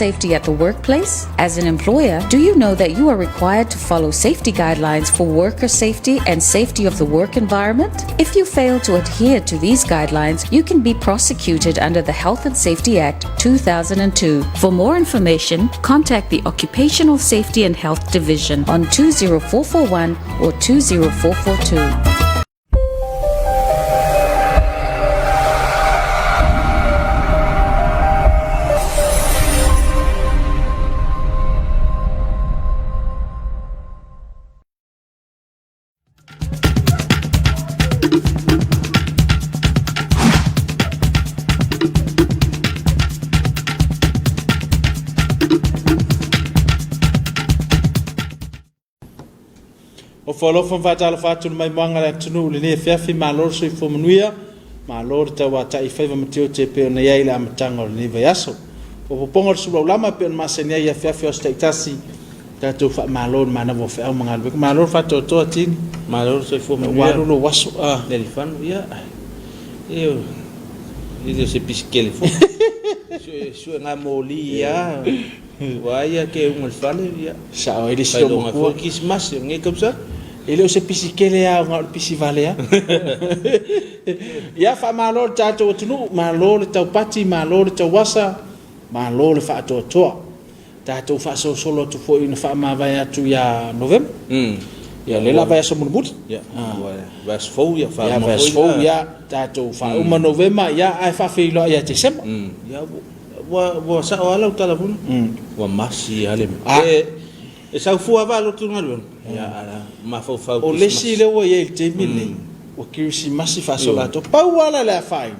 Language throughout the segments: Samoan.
Safety at the workplace? As an employer, do you know that you are required to follow safety guidelines for worker safety and safety of the work environment? If you fail to adhere to these guidelines, you can be prosecuted under the Health and Safety Act 2002. For more information, contact the Occupational Safety and Health Division on 20441 or 20442. Ofo alofa ma faatalofa atu le maimoaga a le atunuu i lenei afiafi, malo le soifua manuia, malo le tauatai i faiva ma tiute e pei ona i ai i le amataga o lenei vaiaso. Popopoga o le sulaulama e pei ona masani ai i afiafi o aso taitasi, tatou faamalo i le manava o feau ma galuega. Malo le faatoatoa Tini. Malo le soifua manuia. Ua alu lou aso. Ah. Lealifano, ia, e le o se pisikele foi. Sue ngā moli ia. Ua ia ke unga le fale, ia. Sao ai le isi lou matua. Kisimasi o lenei tausaga. E le o se pisikele lava na o le pisi vale lava. Ia faamalo le tatou atunuu, malo le taupati, malo le tauasa, malo le faatoatoa. Tatou faasolosolo atu foi ina faamavae atu ia Novema. Ia lea la vaiaso mulimuli. Ia, vaiaso fou ia faauma foi. Vaiaso fou ia tatou faauma Novema ia ae faafeiloai ia Tesema. Ia ua sao lava lau tala foi. Ua masi lava le mea. E sau fua lava lotu galuega. Ia a mafaufau. O le isi lea ua i ai i le taimi lenei, ua kerisimasi faasoloatoa. Pau lava la le afaina,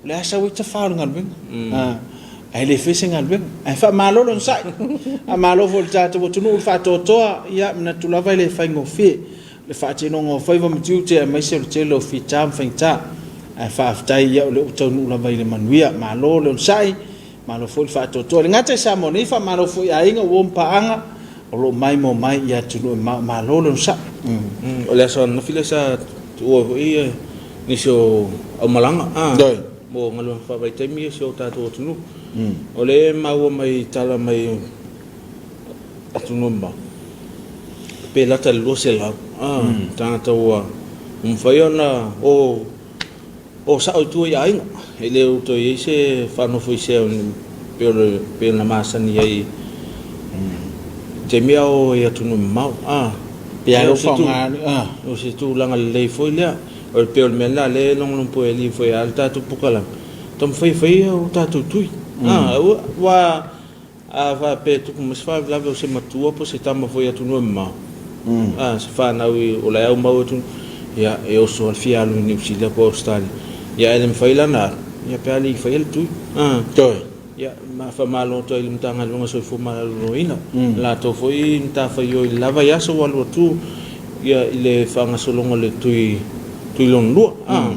O le a sau ai tafa o le galuega. Ae le faia se galuega. Ae faamalo le onosai. Faamalo foi i le tatou atunuu le faatoatoa. Ia, manatu lava e le faigofie le faatinoga o faiva ma tiute aemaise o le tele o fita ma faigata. Ae faafetai ia o lea ua taunuu lava i le manuia. Malo le onosai, malo foi le faatoatoa. E le gata i Samoa nei, faamalo foi i aiga, uo ma paaga o lo o maimoa mai i atunuu e mamao. Malo le onosai. O le aso ananafi lea sa tuua ai foi nisi o aumalaga mo galuega faavaitaimi ia i si o tatou atunuu. O lea e maua mai tala mai atunuu mamao, pe lata i le 200 tagata ua mafai ona o o sao i tua i aiga, e le o toe i ai se faanofoisea pei ona masani ai i taimi a o i atunuu mamao. Pe a faaaoga o se tulaga lelei foi lea. O le pei o le mea lena lea e logologo e alii foi a le tatou polokalame, taumafai e fai o tatou tui. Aua A faapea e tupu mai se faalavelave o se matua po o se tama foi i atunuu e mamao, a, se fanau o la e aumau atunuu, ia, e oso lava le fia alu i Niu Sila po o Ausetalia, ia ae le mafai la ona alu, ia pe a le i faia le tui. A, ia, ma faamalo atu ai i le Matagaluega o Soifua Maloloina, latou foi matafaioi i le la vaiaso ua alu atu, ia, i le faagasologa o le tui, tui lona lua. A,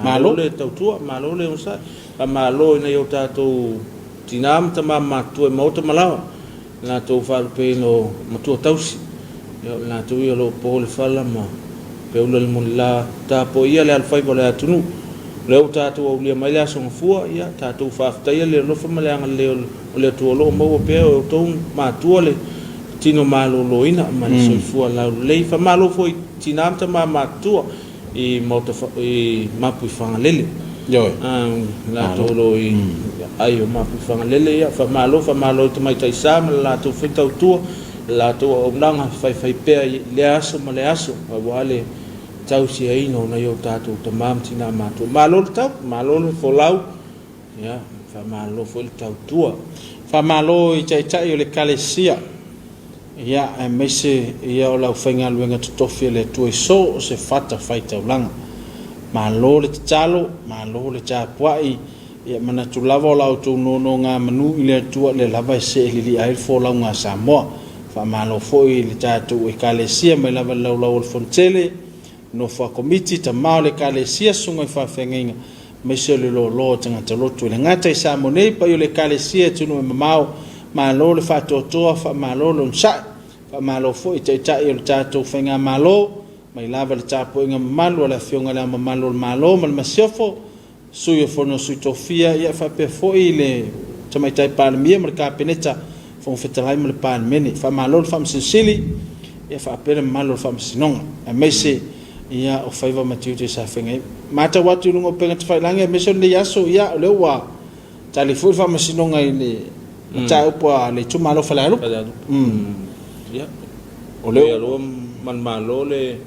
malo le tautua, malo le onosai, faamalo i nai o tatou Tina ma tama matutua i maota ma laoa, i latou faalupeina o matua tausi, ia o latou ia o lo o po le fala ma feula le mulila, tapoia le alofaiva o le atunuu. O lea ua tatou aulia mai le Aso Gafua, ia tatou faafetaia le alofa ma le agalelei o le Atua o lo o maua pea e outou matua le tino maloloina ma le soifua laulelei. Faamalo foi i tina ma tama matutua. I Maota i Mapuifagalele. Ioe. Latou o lo o i aai o Mapuifagalele, ia faamalo, faamalo i tamaitai sa ma le latou foi tautua, le latou auaunaga faifai pea i lea aso ma lea aso aua le tausiaina o nai o tatou tama ma tina matutua. Malo le tau, malo le folau, ia faamalo foi le tautua. Faamalo i Taitai o le Ekalesia. Ia, aemaise ia o le aufaigaluega totofi a le Atua i so o se fatafaitaulaga. Malo le tatalo, malo le tapuai, ia manatu lava o la outou nonogamanu i le Atua lea lava e seelilia ai le folauga a Samoa. Faamalo foi i le tatou Ekalesia mai lava i le laulau o le Fonotele, nofo a Komiti, tama o le Ekalesia, susuga i faafeagaiga, aemaise o le loaloa o tagata lotu. E le gata i Samoa nei, paia o le Ekalesia i atunuu e mamao, malo le faatoatoa, faamalo le onosai, faamalo foi i Taitai o le tatou Faigamalo, mai lava i le tapuaiga mamalu a le Afioga i Le Ao Mamalu o le Malo ma le Masiofo, Sui o Fono a Sui Tofia, ia faapea foi le Tamaitai Palemia ma le Kapeneta, Fofoga Fetalai ma le Palemene. Faamalo le Faamasino Sili, ia faapea le mamalu o le Faamasinoga, aemaise ia o faiva ma tiute sa feagai ai. Matau atu i luga o upega tafailagi aemaise o lenei aso, ia o lea ua tali foi le Faamasinoga i le mataupu a le itumalo o Falealupo. Ia, o lea ua manumalo le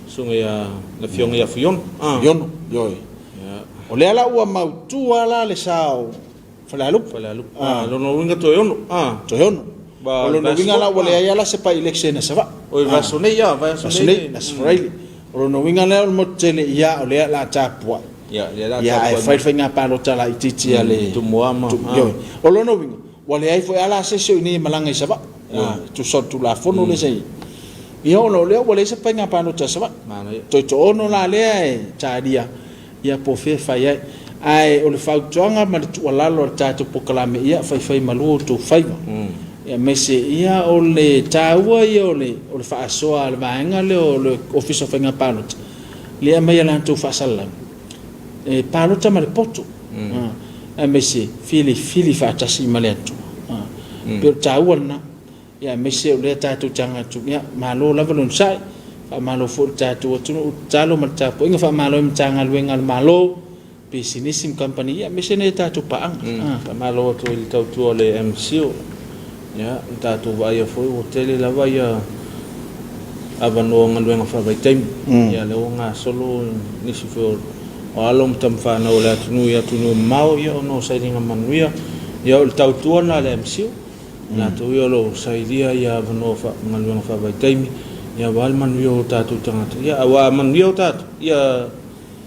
susuga ia le Afioga ia Fuiono. Fuiono, ioe. O lea la ua mautu lava la le sa o Falealupo. Falealupo. Ah, lona uiga toe ono. Ah. Toe ono. O lona uiga la ua leai lava la se by-election a Savaii. Oi, vaiaso nei, ah, vaiaso nei. Aso Faraile. O lona uiga lea o le motu tele, ia, o lea o le a tapuai. Ia, lea o le a tapuai. Ia, ae fai le faiga palota laitiiti a le Tumua ma. Ioe. O lona uiga, ua leai foi lava la se isi o i inei e malaga i Savaii. E tusa o le Tulafono lea sa i ai. Ia ona o lea ua leai se faiga palota a Savaii. Toe toaono la lea e talia ia po o fea e fai ai. Ae o le fautuaga ma le tuualalo a le tatou polokalame, ia faifaimalu outou faiva. Aemaise ia o le taua ia o le faasoa a le vaega lea o le Ofisa o Faiga Palota, lea e aumai a latou faasalalau, e palota ma le poto, aemaise filifili faatasi ma le Atua. E pei o le taua lena. Ia aemaise o lea tatou te aga atu, ia malo lava le onosai, faamalo foi i le tatou atunuu, tatalo ma le tapuaiga, faamalo i Matagaluega a le Malo, pisinisi ma kamupani, ia aemaise nai a tatou paaga. Faamalo atu i le tautua a le MCIL. Ia, ua tatou vaaia foi ua tele lava ia avanoa o galuega faavaitaimi. Ia lea ua gasolo nisi foi o alo ma tamafanau o le atunuu i atunuu mamao, ia ona o sailiga manuia. Ia o le tautua lena a le MCIL. Latou ia o lo o sailia ia avanoa galuega faavaitaimi ia aua le manuia o tatou tagata. Ia aua a manuia o tatou, ia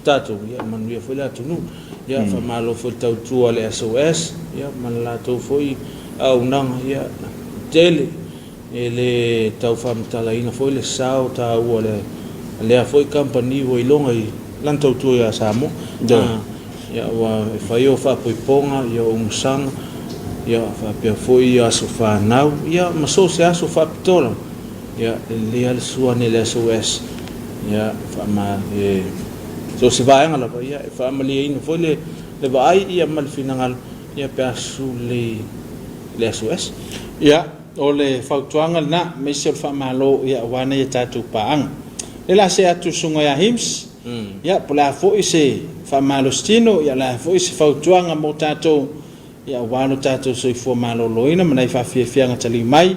tatou, ia manuia foi le atunuu. Ia faamalo foi le tautua a le SOS ia ma le latou foi auaunaga ia tele e le tau faamatalaina foi le sao taua o lea foi kamupani ua iloga i lana tautua ia Samoa. Ia aua e fai o faapoipoga, ia o umusaga, ia faapea foi ia aso fanau, ia ma so o se aso faapitoa lava, ia e lelei lava le sua ane i le SOS, ia faama e so o se vaega lava, ia e faamalieina foi le le vaai ia ma le finagalo, ia pe a susu lelei i le SOS. Ia, o le fautuaga lena, aemaise o le faamalo ia aua nai a tatou paaga. O lea o le a see atu i le susuga ia Hims. Ia, po o le a foi se faamalositino, ia o le a foi se fautuaga mo tatou, ia aua lo tatou soifua maloloina ma nai faafiafiaga taliu mai,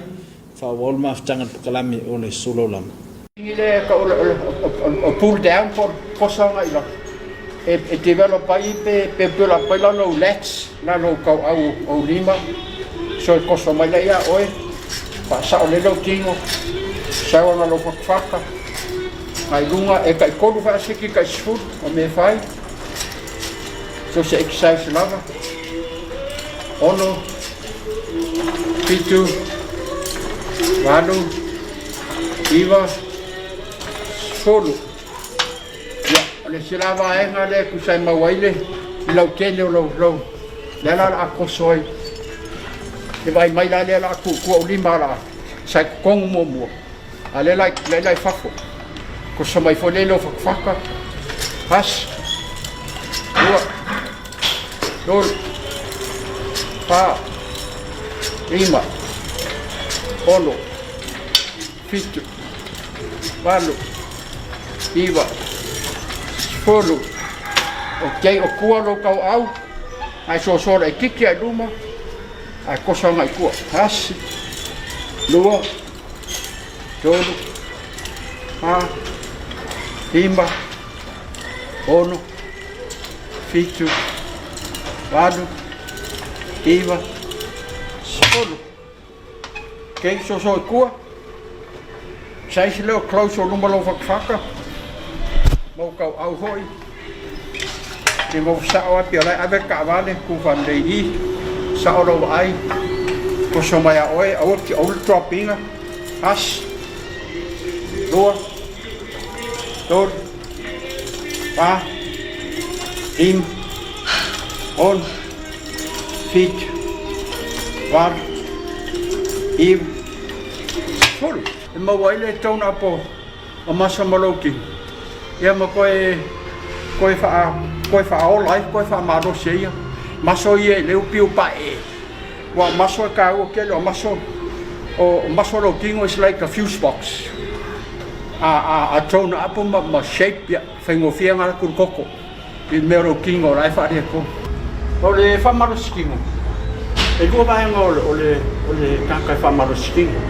faaauau le mafutaga i le polokalame o le Sulaulama. I le o pull down po o le kosa agai i lalo e develop ai pe build up ai lalo o lats lalo o tauau o lima so e koso mai lea ia oe faasao lelei lou tino sau ana lou fatufata Mai luga e tai tolu faasiki tai sefulu o mea e fai. So se exercise lava. Ono, fitu, valu, iva, sefulu. Ia, o le isi la vaega lea e tusa ai maua ai le lautele o lou, lou, lea la o le a toso ai. E vaai mai la lea o le a tuutua ou lima o le a sa i totonu muamua. A lea la lea la i fafo. Kosa mai foi lea i lou fatufata. Tasi, lua, tolu, fa, lima, ono, fitu, valu, iva, sefulu. Ok, o tua lou tauau, ae soasoa laitiiti ae luma, ae kosa agai i tua. Tasi, lua, tolu, fa, lima, ono, fitu, valu, iva, sefulu. Ok, soso i tua. Size leo close o luma lou fatufata. Mau tauau foi. Ke mau sao a pia lai ave taavale ku faalelei i sao lou vaai toso mai a oe aua te aua le drop ina tasi lua tolu fa lima ono fitu valu iva sefulu. E maua ai le tone up o o masa ma lou tino, ia ma koe, koe wha, koe whaola ai, koe whamalosi ai ia. Maso ia i le upi o pae. Aua o maso e taua tele, o maso, o maso o lou tino is like a fuse box. A, a, a tone up ma, ma shape, ia, faigofie ona alu atu le toto i le mea o lou tino o la e faaletonu. O le faamalosi tino, e lua vaega o le, o le, o le tagata e faamalosi tino.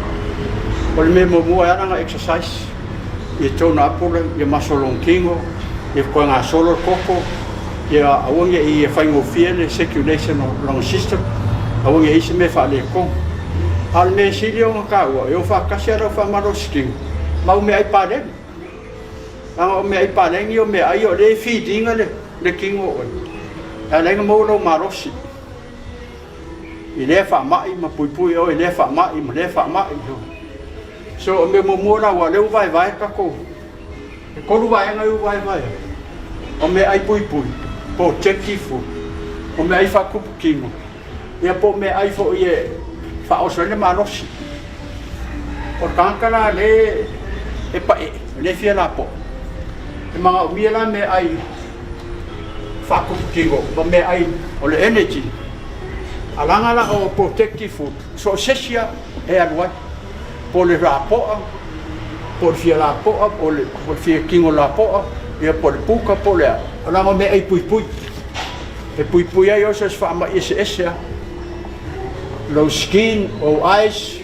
O le mea muamua e ala ona exercise, ia tone up ia maso o lona tino, ia toe gasolo le toto, Ia aua ne i faigofie le circulation o lona system, aua ne i i ai se mea faaletonu. A o le mea sili ona taua, e o faatasi lava lau faamalositino ma au meaai paleni. Leaga o meaai paleni o meaai o lea e feed ina le tino o oe, e ala ai ona maua lou malosi i lea faamai ma puipui oe i lea faamai ma lea faamai. So o le mea muamua la, aua o lea ua vaevae le tatou E kolu vaega i vaevaea, o meaai puipui, po o protective food, o meaai faatupu tino, ia po o meaai foi e faaoso ai le malosi. O le tagata la lea e paee, lea e fia lapoa, e manaomia la meaai faatupu tino ma meaai o le energy. A laga la o protective food, so o se isi lava e alu ai. po o le lapoa, po o le fia lapoa, po o le fia tino lapoa, ia po o le puka, po o le a, leaga o meaai puipui. E puipui ai oe so o se faamai eseese lava. Lou skin, ou eyes,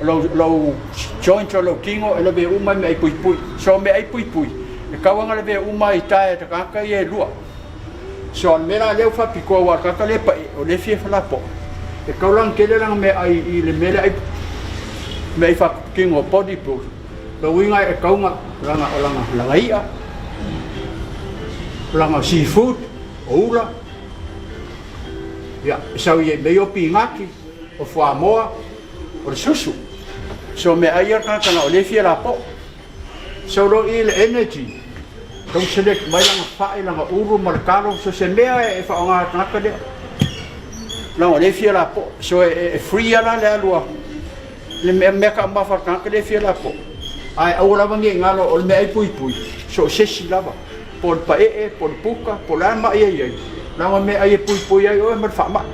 lou, lou joint o lou tino, e lavea uma i meaai puipui. So o meaai puipui, e tau lava ona lavea uma i tae a tagata ia e lua. So o le mea la lea ua faapitoa aua o le tagata lea e pai o lea e fia lapoa, e tatau la ona tele lana meaai i le mea lea ai meaai faatino body build. O lona uiga e tatau ona lana o lana lana i'a, o lana seafood, o ula, ia e sau i mea ia o pinati, o fuamoa, o le susu. So meaai ia a le tagata na o lea e fia lapoa. So lo i le energy, tau select mai lana fai, lana ulu ma le talo, so se mea e faaaoga e tagata lea. Leaga o lea e fia lapoa. So e free lava la le alu a le mea, mea taumafa a le tagata lea e fia lapoa. Ae aua lava ne i galo o le meaai puipui, so o se isi lava, po o le paee, po o le puka, po o le a mai e i ai, leaga o meaai e puipui ai oe ma le faamai.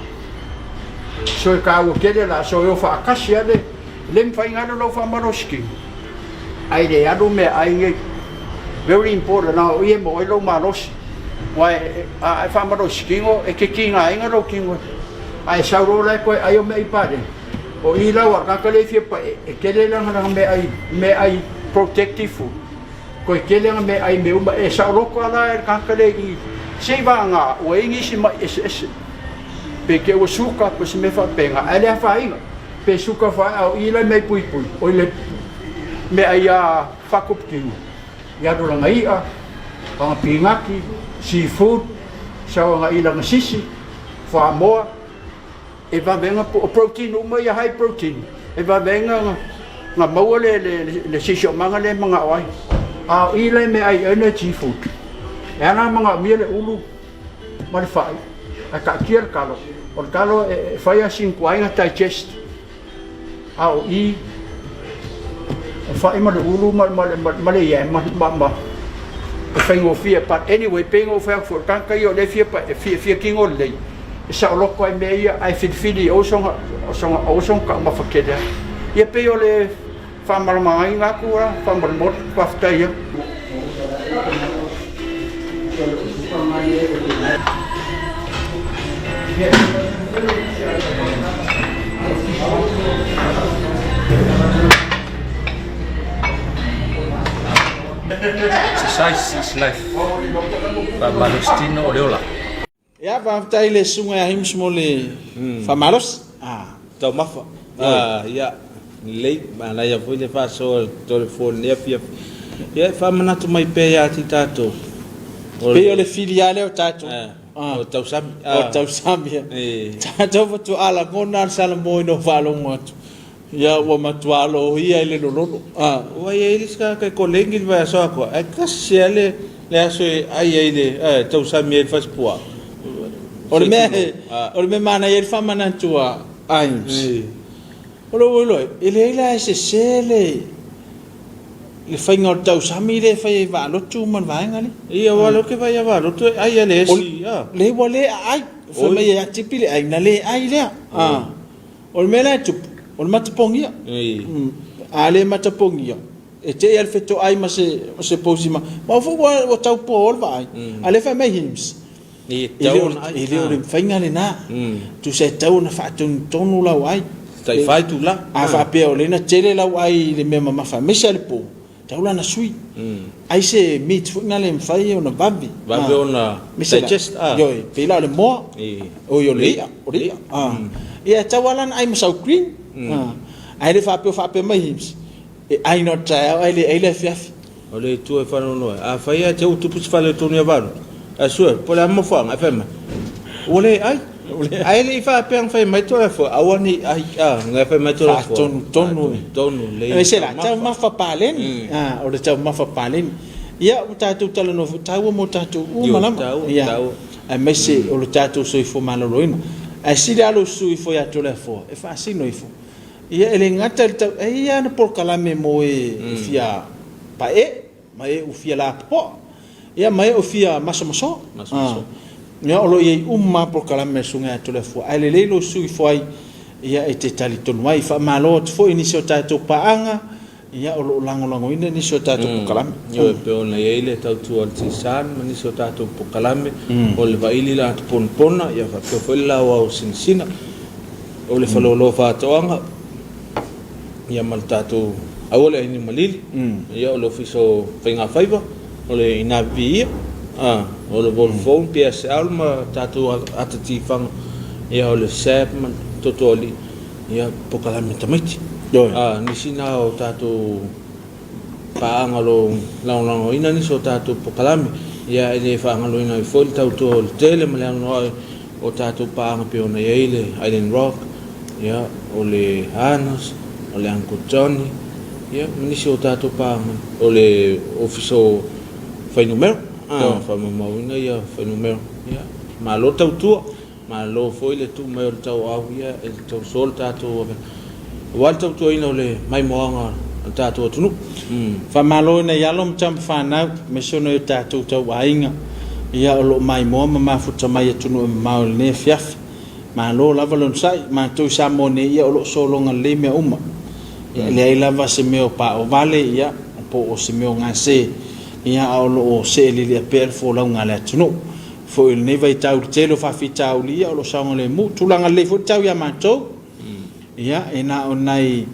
So e taua tele la, so e o faatasi lava le Le mafai ona alu lau faamalositino ae le alu meaai nei. Very important leaga o i e maua ai lou malosi. Aua a e faamalositino e te tigaina lou tino ae sau loa la e toe ai au meaai paleni. O i la ua tagata lea e fia pae e tele lana meaai, meaai protective food. Toe tele ana meaai mea uma e saoloto lava la e le tagata lea i seivagana ua i ai nisi mai eseese. Pe te ua suka pe se mea faapena ae le afaina. Pe suka faeao i la mea puipui, oi le meaai a faatuputino, i alu lana i'a, lana pinati, seafood, sau ana i lana sisi, fuamoa, e vave ona, o protein uma ia high protein, e vave ona maua le siosiomaga lea e manao ai. A o i la meaai energy food, e ala ona manaomia le ulu ma le fai, ae taatia le talo. O le talo e fai lava sina tuai ona digest, a o i, o fai ma le ulu ma le yam ma e faigofie. But anyway, pei ona ou fai atu foi, o le tagata ia o lea e fia, fia tino lelei, e saoloto ai mea ia, ae filifili aua soona taumafa tele ai. Ia pei o le Faamalamalamaina atu la faamolemole. Faafetai atu. Exercise is life. Faamalosi tino o le ola. Ia, faafetai i le Susuga ia Hamish mo le faamalosi. Taumafa. Ia, lelei, manaia foi le faasoa telefoni i lenei afiafi. Ia, e faamanatu mai pea ia te tatou. Pei o le fili lava lea o tatou. O tausami. O tausami. Tatou faatoa lagona lava le salamo ina ua faalogo atu. Ia ua matua aloaia i le lololo. Ua i ai le isi tagata e koleni le vaiaso atoa, ae tasi lava le le aso e ai ai le, e tausami ai le fasipuaa. O le mea o le mea manaia ai le faamanatu a Ains, o lou iloa, e leai la e sese le le faiga o le tausami lea e fai ai i Vaalotu ma le vaega lea. Ia, aua o lea ou te vaai ia Vaalotu e ai lava i le esi. Leai ua le aai. Fai mai e tipi le ai, na le ai lea. O le mea la e tupu, o le matapogia. A le matapogia, e te i a le fetoai ma se, ma se posi ma, ma foi ua, ua tau po le vaai. A lea fai mai Hims, e le o, e le o le faiga lena. Tusa e tau ona faatonutonu lau ai. Tai fai tula. A faapea o lea na tele lau ai i le mea mamafa, aemaise lava le po, Tatau la ona sui. Ai se meat foi na le mafai ona vave. Vave ona digest. Ioe, pei la o le moa. Oi o le i'a, o le i'a. Ia e tatau lava la ona ai ma sau green. Ae le faapea o faapea mai Hims, e ai na o le taeao ae le ai le afiafi. O le itu e faanoanoa ai, afai lava te ua tupu se faaletonu ia Valu, ae sue, po o le a mafuaaga, ae fai mai, ua le ai. Ae le i faapea na fai mai Toleafoa, aua ne i ai, a, na fai mai Toleafoa. Faatonutonu. Tonu lelei. E se la, taumafa paleni. A, o le taumafa paleni. Ia, ua tatou talanoa foi, taua mo tatou uma lava. Taua, taua. Aemaise o le tatou soifua maloloina. Ae sili lava lou sui ifo ia Toleafoa, e faasino ifo. Ia, e le gata i le tau, e i ai lava na polokalame mo e fia paee, ma e ua fia lapopoa, ia ma e ua fia masomasoa. Masomasoa. Ia, o lo o i ai uma lava polokalame a le Susuga ia Toleafoa, ae lelei lou sui ifo ai, ia, e te talitonu ai. Faamalo atu foi i nisi o tatou paaga, ia, o lo o lagolagoina nisi o tatou polokalame. Ioe, pei ona i ai le tautua a le Tisan ma nisi o tatou polokalame, o le vaili la atu ponapona, ia faapea foi le lauao sinasina, o le faleoloa faatoaga, ia ma le tatou aua le aini malili, ia o le Ofisa o Faiga Faiva, o le Ina Viia, o le Vodafone, PSL ma tatou ata tifaga, ia o le SAP ma Totoalii, ia polokalame tamaiti. Nisi na o tatou paaga o lo o lagolagoina nisi o tatou polokalame, ia e le faagaloina ai foi le tautua o le tele ma le anoanoai o tatou paaga pei ona i ai le Island Rock, ia o le Arnos, o le Uncle Johnny, ia ma nisi o tatou paaga, o le Ofisa o Fuainumera, faamaumauina ia fuainumera. Ia malo tautua. Malo foi le tuu mai o le tauau ia e tausoa le tatou aua le tautuaina o le maimoaga a le tatou atunuu. Faamalo i nai alo ma tama fanau aemaise o nai o tatou tauaiga ia o lo o maimoa ma mafuta mai atunuu e mamao i lenei afiafi. Malo lava le onosai, matou i Samoa nei ia o lo o sologa lelei mea uma. Ia e leai lava se mea o paovale ia po o se mea o gase ia a o lo o seelelea pea le folauga a le atunuu. Foi i lenei vaitau i le tele o faafitauli ia o lo o saogalemu. Tulaga lelei foi le tau ia matou. Ia, e na o nai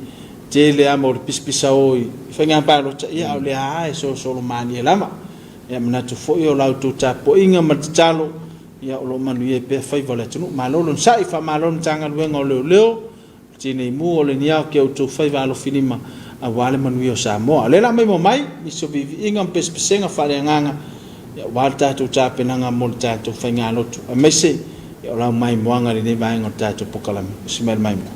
tele lava ma o le pisapisao i faiga palota, ia a o lea lava e solosolo malie lava. Ia, manatu foi o la outou tapuaiga ma le tatalo, ia o lo o manuia ai pea faiva o le atunuu. Malo le onosai, faamalo i le Matagaluega o Leoleo, Tinei mu o le niao ki a outou faiva alofilima aua le manuia o Samoa. O lea la maimoa mai nisi o viiviiga ma pesepesega faaleagaga aua le tatou tapenaga mo le tatou faigalotu aemaise o lau maimoaga i lenei vaega o le tatou pokalame. Usi mai le maimoa.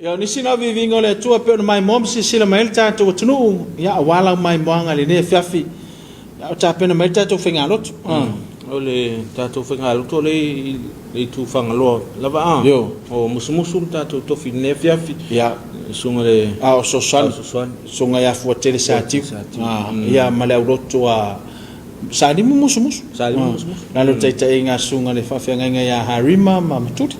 Ia, o nisi na o viiviiga o le Atua pei ona maimoa ma silasila mai ai le tatou atunuu, ia, aua lau maimoaga i lenei afiafi, ia, o tapena mai le tatou faigalotu. O le tatou faigalotu o lea i le itu Fagaloa lava a. Io. O Musumusu le tatou tofi i lenei afiafi. Ia. Le susuga i le Ao Fesoasoani. Ao Fesoasoani. Susuga ia Fuatele Satiu. Satiu. Ia, ma le aulotu a Salimu Musumusu. Salimu Musumusu. Lalo o le taitaiga a Susuga i le Faafeagaiga ia Harima ma Matuli.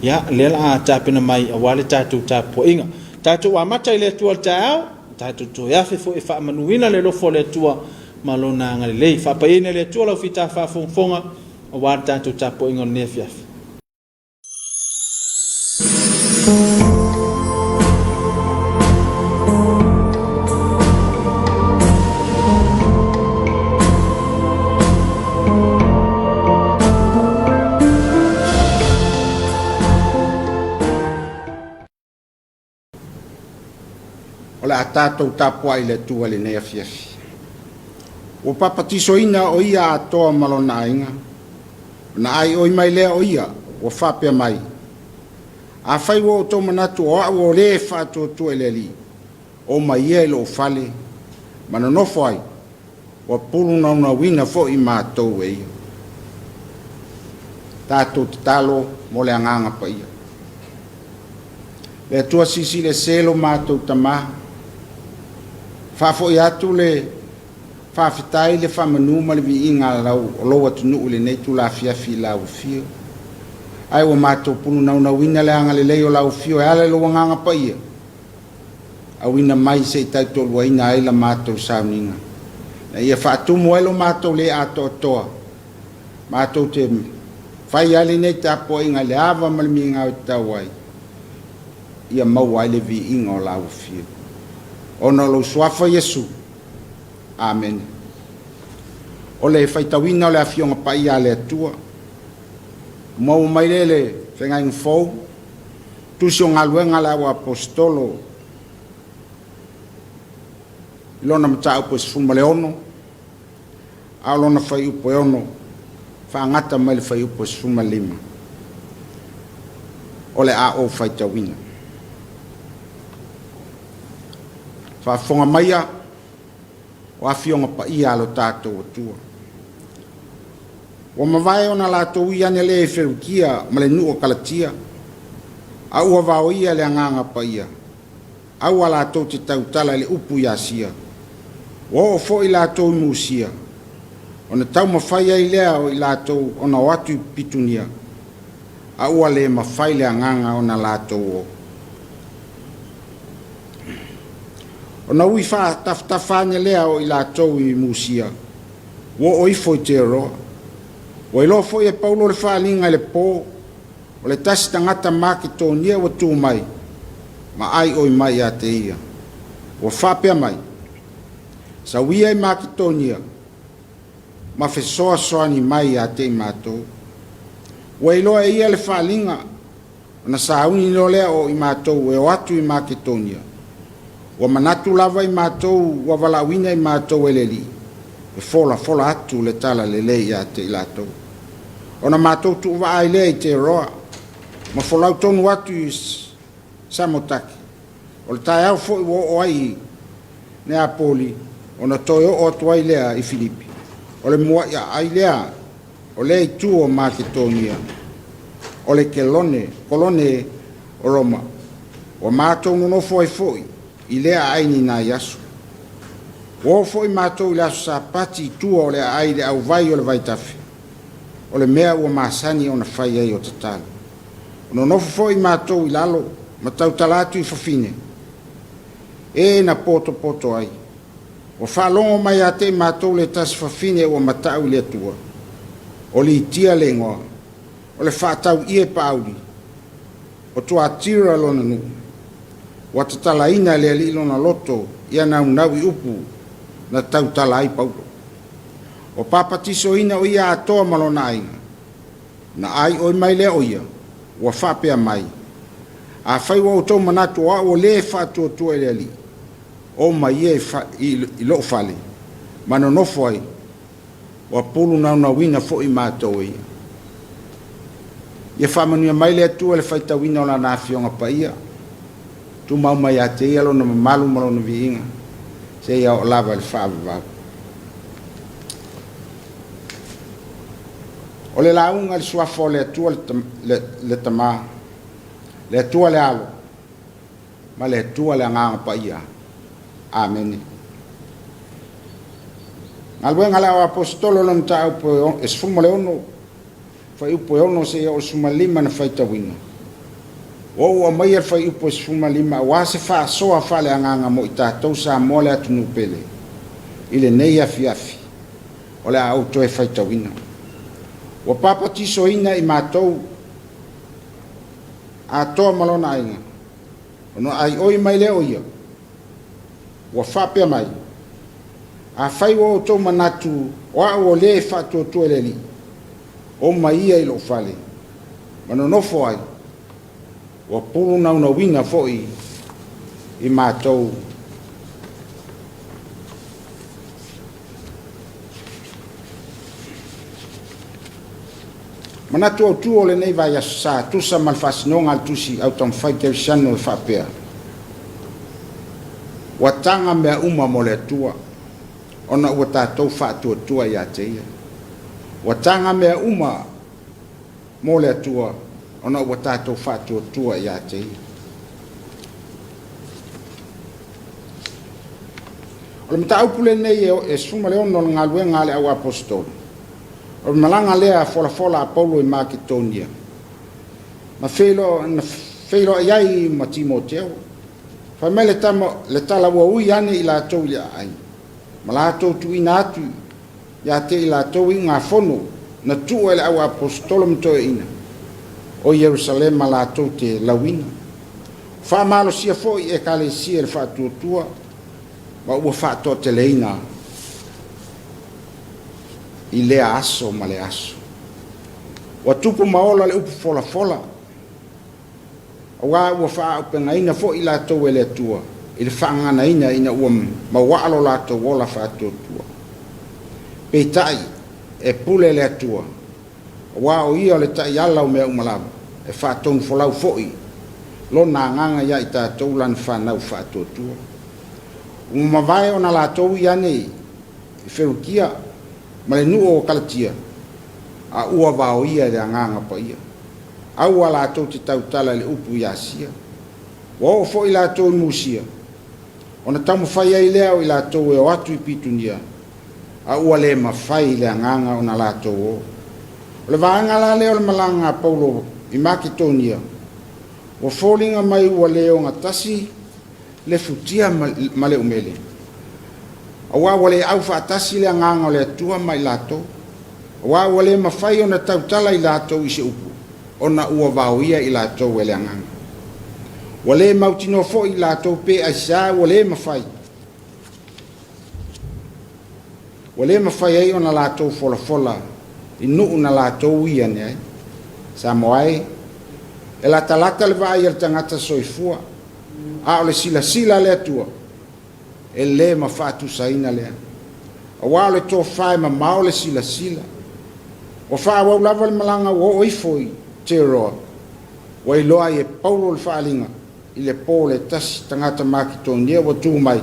Ia, lea la a tapena mai aua le tatou tapuaiga. Tatou amata i le Atua i le taeao, tatou toe afe foi e faamanuina le alofa o le Atua ma Lona agalelei. Faapaiaina e le Atua lau fita faafogafoga aua le tatou tapuaiga o lenei afiafi. O le a tatou tapuai i le Atua i lenei afiafi. Ua papatisoina o ia atoa ma lona aiga, ona aioi mai lea o ia, ua faapea mai, Afai ua outou manatu o au o le faatuatua i le Alii, o mai ia i lou fale ma nonofo ai, ua pulunaunauina foi matou e ia. Tatou tatalo mo le Agaga Paia. Le Atua Silisili Ese lo matou Tama, faafoi atu le faafetai, le faamanu ma le viiga a lau, o lou atunuu i lenei itula afiafi i lau afio. Ae ua matou pulunaunauina le agalelei o lau afio e ala i lou Agaga Paia, auina mai se i tautoaluaina ai la matou sauniga, na ia faatumu ai lo matou le atoatoa, matou te fai ai lenei tapuaiga i le ava ma le migao e tatau ai, ia maua ai le viiga o lau afio. Ona o lou Suafa Iesu. Amene. O le faitauina o le Afioga Paia a le Atua, maua mai lea i le Feagaiga Fou, Tusi o Galuega a le Au Aposetolo i lona mataupu e 16, a o lona fuaiupu e 6, faagata mai le fuaiupu e 15, o le a ou faitauina. Faafofoga maia o Afioga Paia a lo tatou Atua. Ua mavae ona latou ui ane lea i Ferukia ma le nuu o Kalatia, a ua vaoia le Agaga Paia, aua latou te tautala i le upu i Asia. Ua oo foi latou i Musia, ona taumafai ai lea o i latou ona o atu i Pitunia, a ua le mafai le Agaga ona latou o. Ona ui faatafatafa ane lea o i latou i Musia, ua oo ifo i Teroa. Ua iloa foi e Paulo le faaaliga i le po, o le tasi tagata Maketonia ua tu mai ma aioi mai ia te ia. Ua faapea mai, Sau ia i Maketonia ma fesoasoani mai ia te i matou. Ua iloa e ia le faaaliga, ona sauni loa lea o i matou e o atu i Maketonia. Ua manatu lava i matou ua valaauina i matou e le Alii, e folafola atu le tala lelei ia te i latou. Ona matou tuuvaa ai lea i Teroa, ma folau tonu atu i Samotake. O le taeao foi ua oo ai i Neapoli, ona toe oo atu ai lea i Filipi. O le muai aai lea o lea itu o Maketonia, o le Kelone, kolone o Roma. Ua matou nonofo ai foi i lea aai i nai aso. Ua oo foi matou i le aso Sapati i tua o le aai i le auvai o le vaitafe, o le mea ua masani ona fai ai o tatalo. O nonofo foi matou i lalo ma tautala atu i fafine e na potopoto ai. Ua faalogo mai ia te i matou le tasi fafine ua matau i le Atua, o Litia le igoa, o le faatau ie paauli, o Tuatira lona nuu. Ua tatalaina e le Alii lona loto ia naunau i upu na tautala ai Paulo. Ua papatisoina o ia atoa ma lona aiga. Na aioi mai lea o ia, ua faapea mai, Afai ua outou manatu o au o le faatuatua i le Alii, o mai ia i lou fale ma nonofo ai, ua pulunaunauina foi matou e ia. Ia faamanuia mai le Atua i le faitauina o Lana Afioga Paia. Tumau mai ia te Ia Lona mamalu ma Lona viiga, seia oo lava i le faavavau. O le lauga i le Suafa o le Atua le Tama, le Atua le Alo, ma le Atua le Agaga Paia. Amene. Galuega a le Au Aposetolo lona mataupu e 16, fuaiupu e 6 seia oo i le 15 na faitauina. Ua ou aumaia le fuaiupu e 15 aua se faasoa faaleagaga mo i tatou Samoa le atunuu pele i lenei afiafi o le a ou toe faitauina. Ua papatisoina i matou atoa ma lona aiga, ona aioi mai lea o ia, ua faapea mai, Afai ua outou manatu o au o le e faatuatua i le Alii, o mai ia i lou fale, ma nonofo ai, ua pulunaunauina foi i matou. Manatu autu o lenei vaiaso sa tusa ma le faasinoga a le Tusi Au Taumafai Kerisiano e faapea, Ua taga mea uma mo le Atua, ona ua tatou faatuatua ia te Ia. Ua taga mea uma mo le Atua, ona ua tatou faatuatua ia te Ia. O le mataupu lenei e 16 o le galuega a le au aposetolo, o le malaga lea folafola a Paulo i Maketonia, na feiloai ai ma Timoteo. Fai mai le tala ua ui ane i latou i le aai, ma latou tuuina atu ia te i latou iugafono na tuu e le au aposetolo ma toeaiina o Ierusalema latou te lauina. Faamalosia foi e Ekalesia le faatuatua ma ua faatoateleina i lea aso ma le aso. Ua tupu ma ola le upu folafola, aua ua faaaupegaina foi i latou e le Atua i le faagaganaina ina ua mauaa lo latou ola faatuatua. Peitai, e pule le Atua, aua o Ia o le taiala o mea uma lava, e faatonufolau foi Lona agaga ia i tatou lana fanau faatuatua. Ua mavae ona latou i ane i Ferukia ma le nuu o Kalatia, a ua vaoia e le Agaga Paia. Aua latou te tautala i le upu i Asia. Ua oo foi latou i Musia, ona taumafai ai lea o i latou e o atu i Pitunia, a ua le mafai i le agaga ona latou o. O le vaega la lea o le malaga a Paulo i Maketonia, ua foliga mai ua le ogatasi le futia ma le umele, aua ua le aufaatasi le agaga o le Atua ma i latou, aua ua le mafai ona tautala i latou i se upu, ona ua vaoia i latou e le agaga. Ua le mautinoa foi i latou pe aisea ua le mafai. Ua le mafai ai ona latou folafola i nuu na latou ui ane ai. Samoa e, e latalata le vaai a le tagata soifua, a o le silasila a le Atua, e le ma faatusaina lea. Aua o le tofa e mamao le silasila. Ua faaauau lava le malaga ua oo ifo i Teroa, ua iloa ai e Paulo le faaaliga i le po le tasi tagata Maketonia ua tu mai,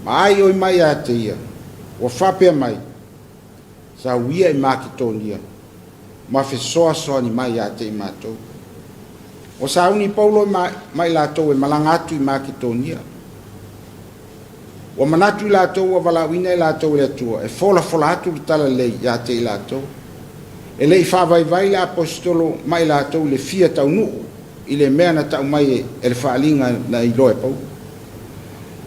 ma aioi mai ia te ia, ua faapea mai, Sau ia i Maketonia, ma fesoasoani mai ia te i matou. Ua sauni Paulo ma i latou e malaga atu i Maketonia. Ua manatu i latou ua valaauina i latou e le Atua e folafola atu le talalelei ia te i latou. E le i faavaivai le aposetolo ma i latou i le fia taunuu i le mea na tau mai e le faaaliga na iloa e Paulo.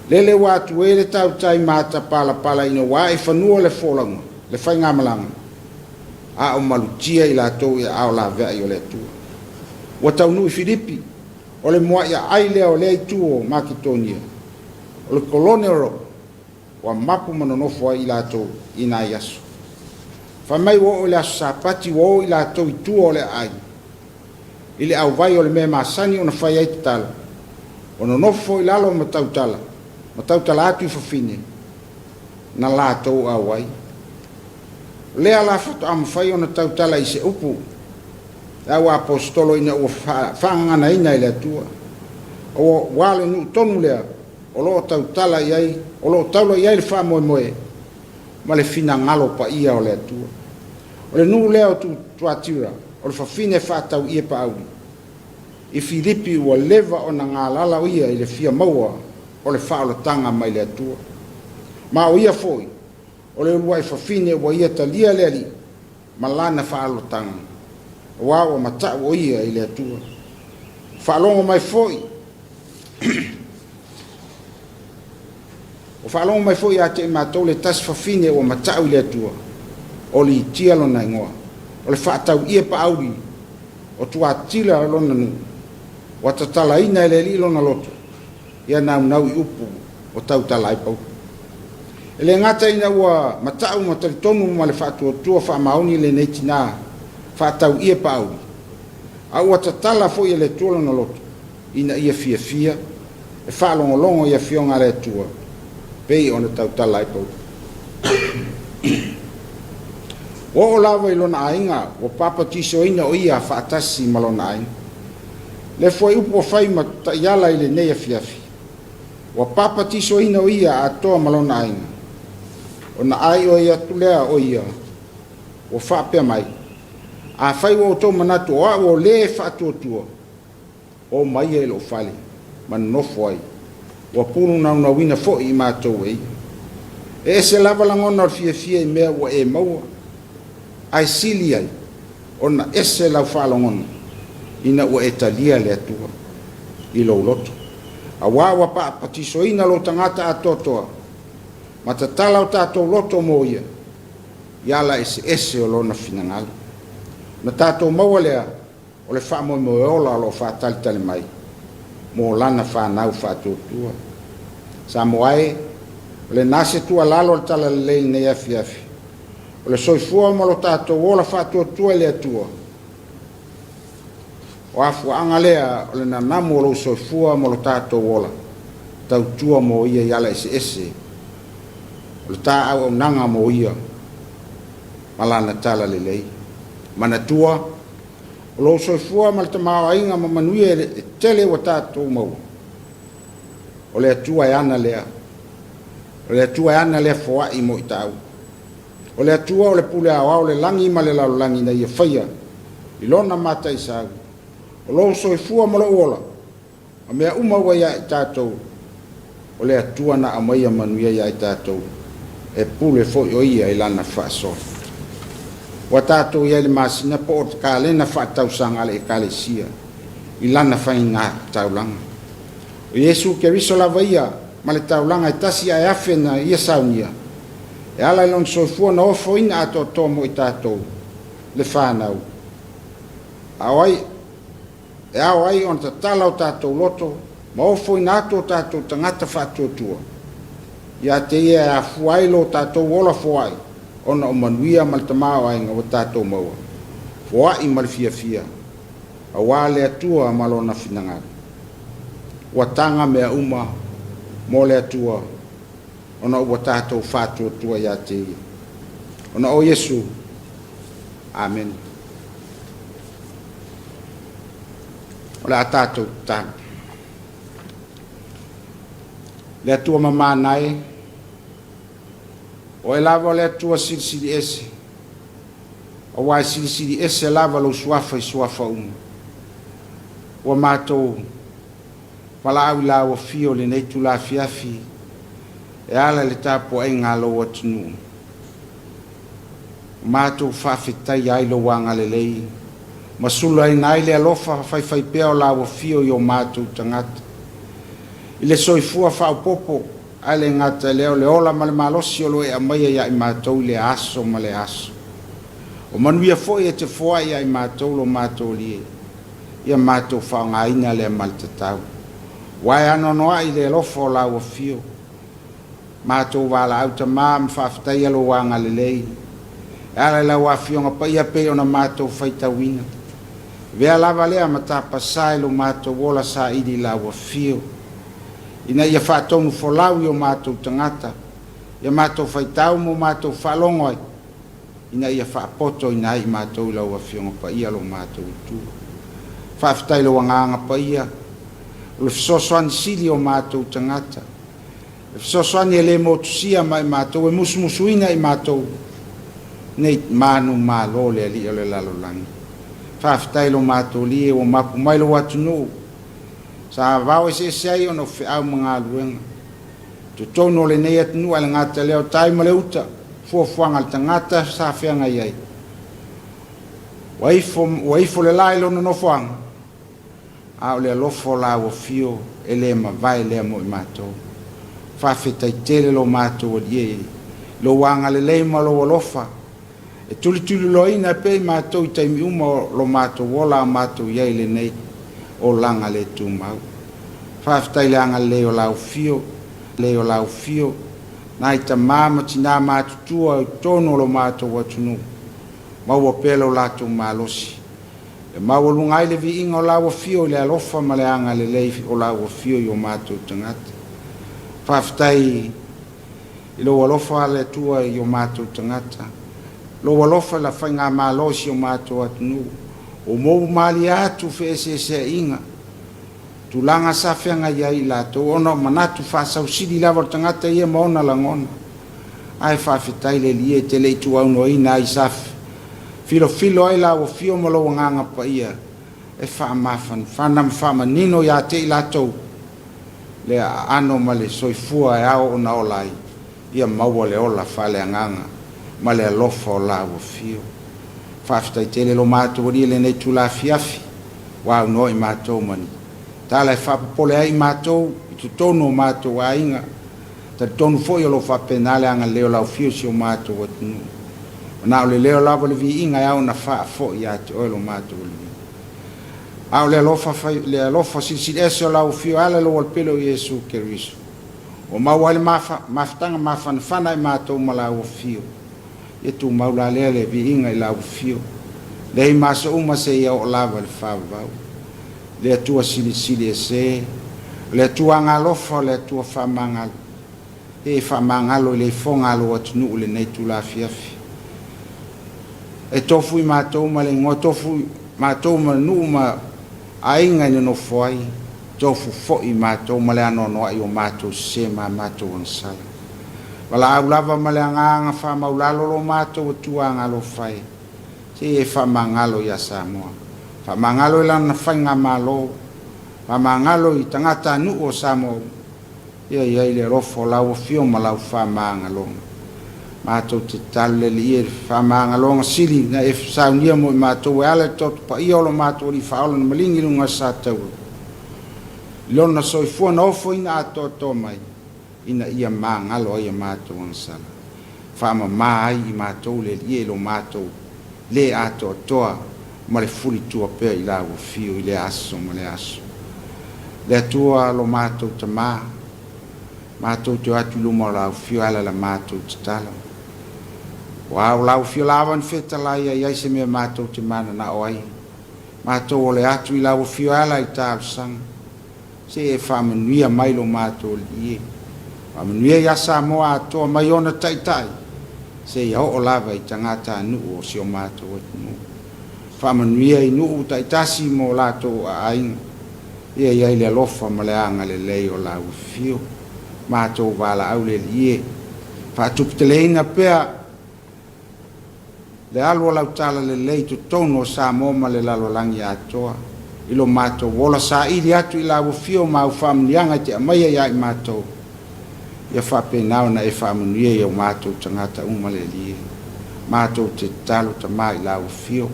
Lele ua atu e le tautai matapalapala ina ua ae i fanua le folauga, le faigamalaga, a o malutia i latou i aao laveai o le Atua. Ua taunuu i Filipi, o le mua'i aai lea o lea itu o Maketonia, o le kolone o Roma, ua mapu ma nonofo ai i latou i nai aso. Fai mai ua oo i le aso Sapati ua o i latou i tua o le aai, i le auvai o le mea masani ona fai ai tatalo, ua nonofo foi i lalo ma tautala, ma tautala atu i fafine na latou auai. O lea la faatoa mafai ona tautala i se upu le au aposetolo ina ua faagaganaina e le Atua. Aua o le nuu tonu lea o lo o tautala i ai, o lo o taula i ai le faamoemoe ma le finagalo paia o le Atua. O le nuu lea o Tuatira, o le fafine faatauie paauli. I Filipi ua leva ona galala o ia i le fia maua o le faaolataga mai le Atua. Ma o ia foi, o le uluai fafine ua ia talia le Alii ma lana faaolataga, aua ua matau o ia i le Atua. Faalogo mai foi Ua faalogo mai foi ia te i matou le tasi fafine ua matau i le Atua, o Litia lona igoa, o le faatauie paauli o Tuatila lona nuu, ua tatalaina e le Alii lona loto, ia naunau i upu o tautala ai Paulo. E le gata ina ua matau ma talitonu ma le faatuatua faamaoni lenei tinā faatauie paauli, a ua tatala foi e le Atua lona loto, ina ia fiafia e faalogologo i afioga a le Atua, pei ona tautala ai Paulo. Ua oo lava i lona aiga, ua papatisoina o ia faatasi ma lona aiga. Le fuaiupu ua fai ma taiala i lenei afiafi, ua papatisoina o ia atoa ma lona aiga. Ona ai oi atu lea o ia, ua faapea mai, Afai ua outou manatu o au o le faatuatua, o mai ia i lou fale ma nonofo ai, ua pulunaunauina foi i matou e ia. E ese lava lagona o le fiafia i mea ua e maua, ae sili ai ona ese lau faalogona ina ua e talia le Atua i lou loto, aua ua papatisoina lou tagata atoatoa ma tatala o tatou loto mo ia i ala eseese o lona finagalo. Ona tatou maua lea o le faamoemoe ola o lo o faatalitali mai mo lana fanau faatuatua. Samoa e, o lena se tuualalo a le Talalelei i lenei afiafi, o le soifua ma lo tatou ola faatuatua i le Atua. O afuaaga lea o le nanamu o lou soifua ma lo tatou ola tautua mo ia i ala eseese o le ta auaunaga mo ia ma lana Talalelei. Manatua, o lou soifua ma le tamaoaiga ma manuia e tele ua tatou maua, o le Atua e ana lea, o le Atua e ana lea foai mo i taua. O le Atua o le pule aoao o le lagi ma le lalolagi na ia faia i lona mataisau, o lou soifua ma lou ola, ma mea uma ua ia i tatou, o le Atua na aumaia manuia ia i tatou, e pule foi o ia i lana faasoa. Ua tatou i ai i le masina po o le kalena faatausaga a le Ekalesia i lana faiga taulaga. O Iesu Keriso lava ia ma le taulaga e tasi ae afe na ia saunia, e ala i lona soifua na ofoina atoatoa mo i tatou, le fanau. A o ai e ao ai ona tatala o tatou loto ma ofoina atu o tatou tagata faatuatua ia te ia e afua ai lo tatou ola foai ona o manuia ma le tamaoaiga ua tatou maua foai ma le fiafia aua le Atua ma lona finagalo. Ua taga mea uma mo le Atua ona ua tatou faatuatua ia te ia. Ona o Iesu. Amene. O le a tatou tatalo. Le Atua mamana e, o Oe lava o le Atua silisili ese, aua e silisili ese lava lou suafa i suafa uma. Ua matou valaau i lau afio i lenei itula afiafi e ala i le tapuaiga a lou atunuu. Matou faafetaia ai lou agalelei ma sulaina ai le alofa faifaipea o lau afio i o matou tagata. I le soifua faaopoopo, ae le gata i lea o le ola ma le malosi o lo o e aumaia ia i matou i lea aso ma lea aso. O manuia foi e te foai ia i matou lo matou Alii, ia matou faaaogaina lea ma le tatau. Ua e anoanoai i le alofa o lau afio. Matou valaau Tama ma faafetaia lou agalelei e ala i lau Afioga Paia pei ona matou faitauina. Avea lava lea ma tapasā i lo matou ola saili i lau afio, ina ia faatonu folau i o matou tagata, ia matou faitau ma o matou faalogo ai, ina ia faapotoina ai i matou i lau Afioga Paia lo matou Atua. Faafetai i lou Agaga Paia. O le fesoasoani sili o matou tagata. Le fesoasoani e le motusia ma i matou, e musumusuina i matou nei manumalo le Alii o le lalolagi. Faafetai lo matou Alii ua mapu mai lou atunuu, sa vao eseese ai ona o feau ma galuega. Totonu o lenei atunuu ae le gata lea o tai ma le uta, fuafuaga a le tagata sa feagai ai. Ua ifo, ua ifo le la i lona nofoaga, a o le alofa o lau afio e le mavae lea mo i matou. Faafetai tele lo matou Alii e, lou agalelei ma lou alofa e tulituliloaina pea i matou i taimi uma o lo matou ola a o matou i ai i lenei olaga le tumau. Faafetai i le agalelei o lau afio, lelei o lau afio, nai tama ma tina matutua i totonu o lo matou atunuu, maua pea lo latou malosi. E maualuga ai le viiga o lau afio i le alofa ma le agalelei o lau afio i o matou tagata. Faafetai i lou alofa le Atua i o matou tagata, lou alofa i la faigamalo i si o matou atunuu, ua mou malie atu feeseeseaiga, tulaga sa feagai ai i latou ona o manatu faasausili lava o le tagata ia ma ona lagona. Ae faafetai le Alii e te le i tuuaunoaina ai sa filofilo ai lau afio ma lou Agaga Paia e faamafanafana ma faamanino ia te i latou le aano ma le soifua e ao ona ola ai, ia maua le ola faaleagaga ma le alofa o lau afio. Faafetai tele lo matou Alii i lenei itula afiafi ua aunoa i matou ma ni tala e faapopole ai i matou i totonu o matou aiga. Talitonu foi o lo o faapena le agalelei o lau afio i si o matou atunuu. Na o le leo lava o le viiga e ao ona faafoi ia te oe lo matou Alii. A o le alofa, fai, le alofa silisili ese o lau afio e ala i lou alopele o Iesu Keriso. Ua maua ai le mafa, mafutaga mafanafana i matou ma lau afio. Ia tumau la lea le viiga i lau afio. Nei ma aso uma seia oo lava i le faavavau. Le Atua silisili ese, o le Atua agalofa, o le Atua faamagalo. E faamagalo i le ifoga a lou atunuu i lenei itula afiafi. E tofu i matou ma le igoa, tofu matou ma nuu ma aiga e nonofo ai, tofu foi matou ma le anoanoai o matou sese ma matou agasala. Valaau lava ma le agaga faamaulalo lo matou Atua agalofa e, se e faamagalo ia Samoa. Faamagalo i lana faigamalo, faamagalo i tagatanuu o Samoa uma. Ia i ai le alofa o lau afio ma lau faamagaloga. Matou te tatalo le Alii e le faamagaloga sili na e saunia mo i matou e ala i le toto paia o lo matou Alii Faaola na maligi i luga o le sataua i lona soifua na ofoina atoatoa mai ina ia magalo ai a matou agasala. Faamama ai i matou le Alii e lo matou le atoatoa ma le fulitua pea i lau afio i le aso ma le aso. Le Atua lo matou Tama, matou te o atu i luma o lau afio e ala i la matou tatalo. Ua o lau afio lava na fetalai ai ai se mea matou te mananao ai. Matou ole atu i lau afio e ala i talosaga. Se e faamanuia mai lo matou Alii e. Faamanuia ia Samoa atoa mai ona taitai, seia oo lava i tagatanuu o si o matou atunuu. Faamanuia i nuu taitasi mo latou aiga, ia i ai le alofa ma le agalelei o lau afio. Matou valaau le Alii e. Faatuputeleina pea le alu o lau talalelei i totonu o Samoa ma le lalolagi atoa, i lo matou ola saili atu i lau afio ma au faamanuiaga e te aumaia ia i matou, ia faapena ona e faamanuia i o matou tagata uma le Alii e. Matou te tatalo Tama i lau afio.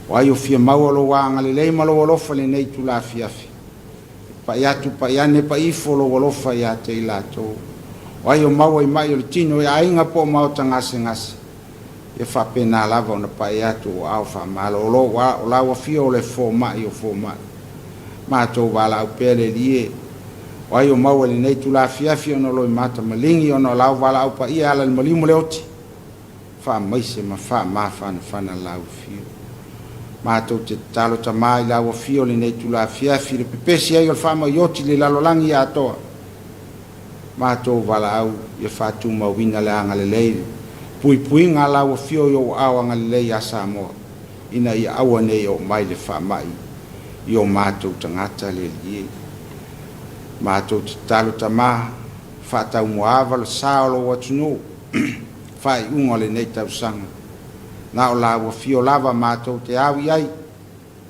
O ai o fia maua lou agalelei ma lou alofa i lenei itula afiafi? Pai atu, pai ane, pai ifo lou alofa ia te i latou. O ai o maua i maʻi o le tino i aiga po o maota gasegase, ia faapena lava ona pai atu o aao faamalolo o lau afio o le fomaʻi o fomaʻi. Matou valaau pea le Alii e. O ai o maua i lenei itula afiafi ona o loimata maligi ona o lau valaau paia e ala i le maliu ma le oti, faamaise ma faamafanafana lau afio. Matou te tatalo Tama i lau afio lenei itula afiafi i le pepesi ai o le faamai oti i le lalolagi atoa. Matou valaau ia faatumauina le agalelei i le puipuiga a lau afio i ou aao agalelei ia Samoa ina ia aua ne i oo mai le faamai i o matou tagata le Alii e. Matou tatalo Tama, faataumuaava le sa o lou atunuu faaiuga o lenei tausaga. Na o la ua fio lava matou te au i ai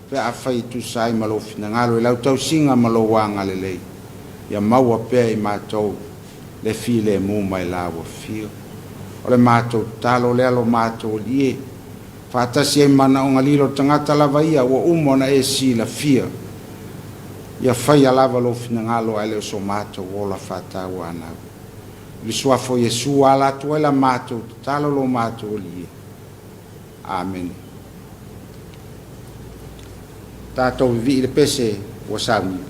pe afai e tusa ai ma lou finagalo i lau tausiga ma lou agalelei, ia maua pea i matou le filemu mai la ua fio. O le matou tatalo lea lo matou Alii e, faatasi ai ma manaoga lilo o le tagata lava ia ua uma ona e silafia, ia faia lava lou finagalo ae le o so matou ola faatauanau. I le Suafa o Iesu ua ala atu ai la matou tatalo lo matou Alii e. Amene. Tatou vivii i le pese ua saunia.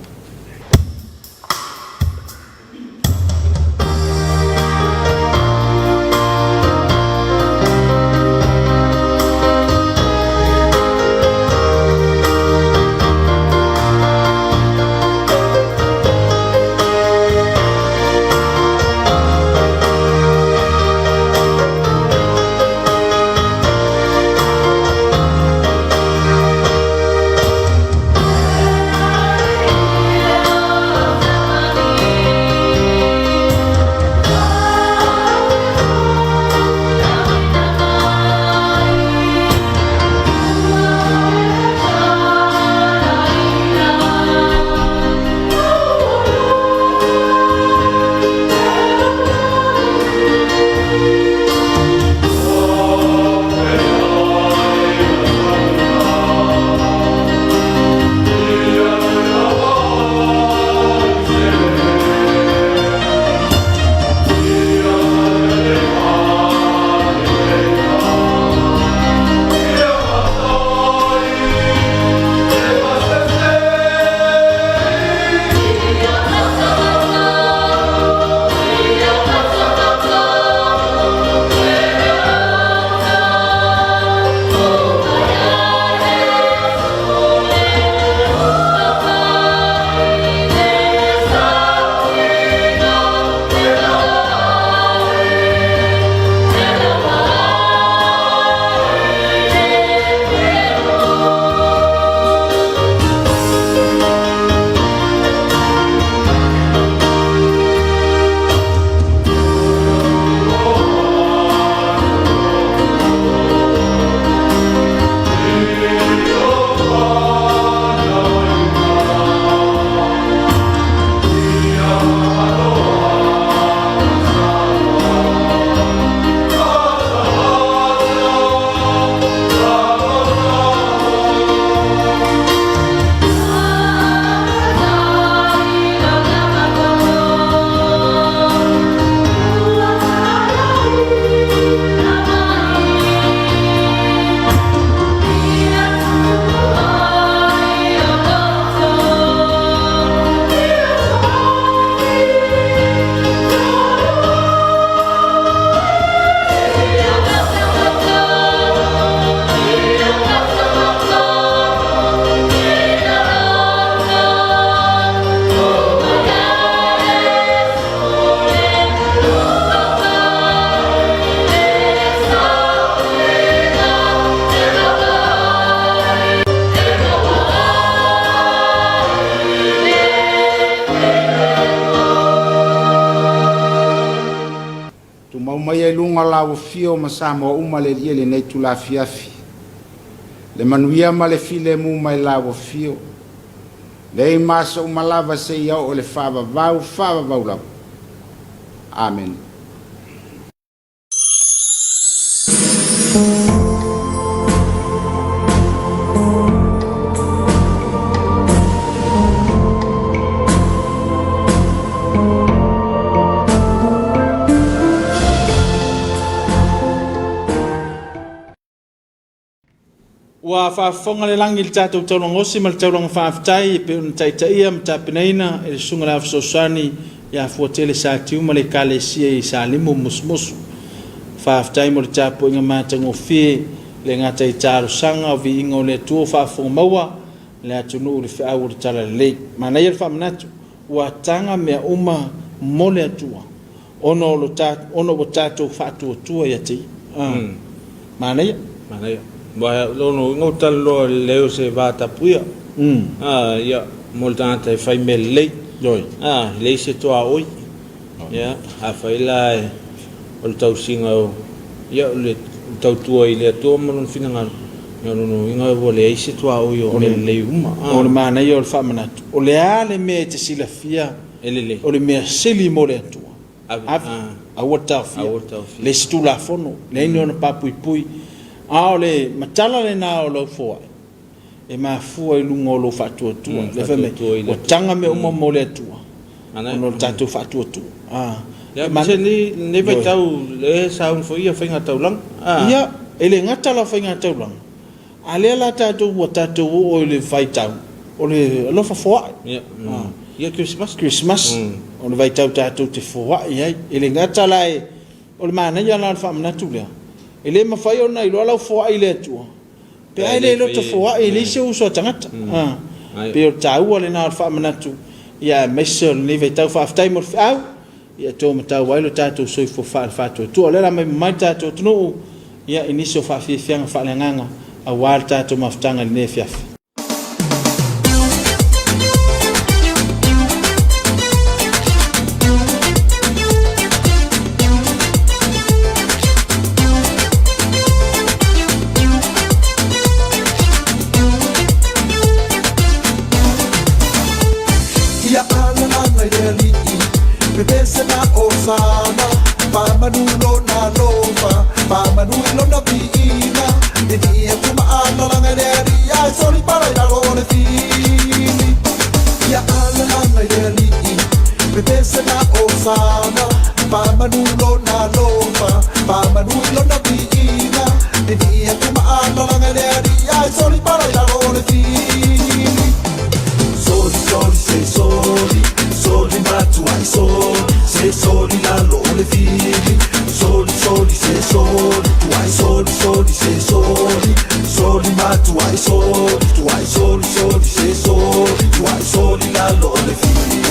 Tumau maia i luga o la ua fio ma Samoa uma le Alii i lenei itula afiafi. Le manuia ma le filemu mai la ua fio. Nei ma aso uma lava seia oo i le faavavau, faavavau lava. Amene. Ua faafofoga le lagi i le tatou taulaga osi ma le taulaga faafetai e pei ona taitaia ma tapenaina e le Susuga i le Ao Fesoasoani ia Fuatele Satiu ma le Ekalesia i Salimu Musumusu. Faafetai mo le tapuaiga matagofie, e le gata i talosaga o viiga o le Atua ua faafofoga maua le atunuu i le feau o le Talalelei. Manaia le faamanatu, ua taga mea uma mo le Atua ona o lo ta, ona ua tatou faatuatua ia te Ia. Ah. Manaia. Manaia. Aua o lona uiga ua talanoa i le leo o se va tapuia. Ah, ia, mo le tagata e fai mea lelei. Ioe. A, e leai se tuaoi. Ia, afai la e, o le tausiga o, ia, o le tautua i le Atua ma Lona finagalo, ia o lona uiga ua leai se tuaoi o mea lelei uma. A. O le manaia o le faamanatu, o le a le mea e te silafia E lelei. o le mea sili mo le Atua? Ave. Ave. Aua le taofia. Aua le taofia. Leai se tulafono, leai ni ona papuipui. A o le matala lena o lau foai, e mafua i luga o lou faatuatua. Lea fai mai, ua taga mea uma mo le Atua, ona o le tatou faatuatua. Ia, aemaise lenei vaitau lea e sauni foi ia faiga taulaga. Ia, e le gata la faiga taulaga, a lea la tatou ua tatou oo i le vaitau o le alofa foai. Ia, ia Kerisimasi. Kerisimasi, o le vaitau tatou te foai ai. E le gata la e, o le manaia la o le faamanatu lea, e le mafai ona iloa lau foai i le Atua, Pe a e le loto foai, e leai se uso a tagata. E pei o le taua lena o le faamanatu, ia aemaise o lenei vaitau. Faafetai mo le feau, ia to matau ai lo tatou soifua faale-faatuatua. O lea o le a maima mai le tatou atunuu, ia i nisi o faafiafiaga faaleagaga aua le tatou mafutaga i lenei afiafi. Ia alalaga i le Alii, pepese na osana, faamanu lona alofa, faamanu i lona viiga, vivii atu ma alalaga i le Alii, ae soli pala i lalo o le fili. Ia alalaga i le Alii, pepese na osana, faamanu lona alofa, faamanu i lona viiga, vivii atu ma alalaga i le Alii, ae soli pala i lalo o le fili. Soli, soli, se soli, soli matuai soli, se soli lalo o le fili. Soli, soli, se soli, tuai soli, soli, se soli, soli matuai soli, tuai soli, soli, se soli, tuai soli lalo o le fili.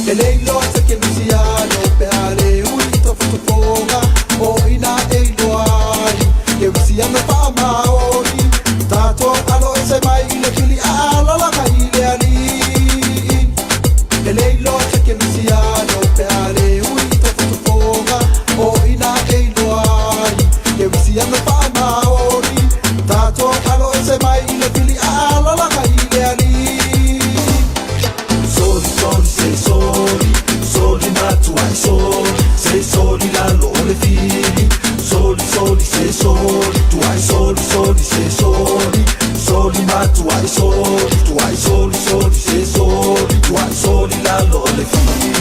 E le iloa se kerisiano pe a le ui i tofotofoga o ina e iloa ai kerisiano faamaoni tatou alo ese mai i le fili a alalaga i le Alii. E le iloa se kerisiano pe a le ui i tofotofoga o ina e iloa ai kerisiano faamaoni tatou alo ese mai i le fili a alalaga i le Alii. Soli, soli, se soli, soli matuai soli, se soli lalo o le fili. Soli, soli, se soli, tuai soli, soli, se soli, soli matuai soli, tuai soli, soli, se soli, tuai soli lalo o le fili.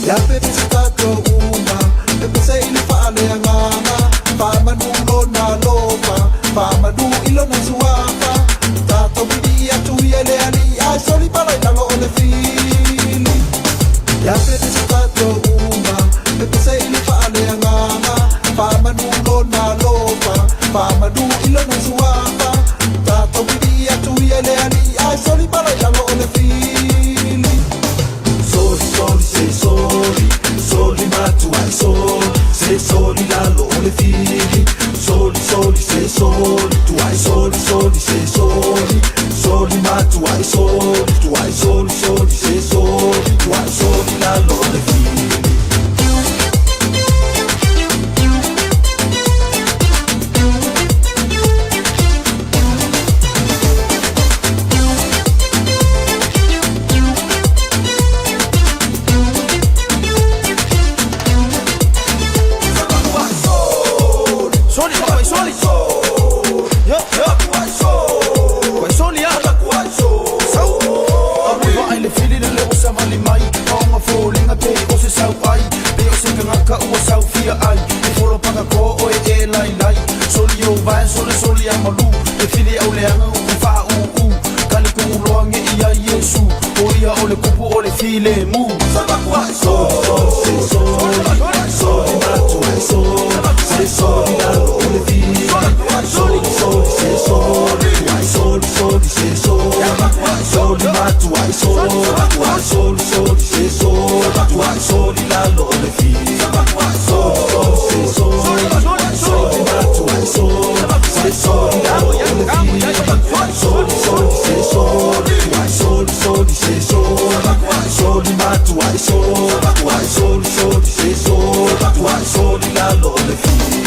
Ia pepese tatou uma, pepese i le faaleagaga, faamanu lona alofa, faamanu i lona suafa, tatou vilii atu ia i le Alii, ae soli pala i lalo o le fili. Ia pepese tatou uma, pepese i le faaleagaga, faamanu lona alofa, faamanu i lona suafa, tatou vilii atu ia i le Alii, ae soli pala i lalo o le fili. Soli, soli, se soli, soli matuai soli, se soli lalo o le fili. Soli, soli, se soli, tuai soli, soli, se soli, soli matuai soli, tuai soli, soli, se soli, tuai soli lalo o le fili. filemu. Soli soli se soli, soli matua e soli, se soli lalo o le fili. Soli soli se soli, soli soli se soli, soli matua e soli, soli soli se soli, soli lalo o le fili. Soli soli se soli, soli matua e soli, se soli lalo o le fili. Soli soli se soli, soli soli se soli, soli matua e soli, soli soli se soli, soli lalo o le fili.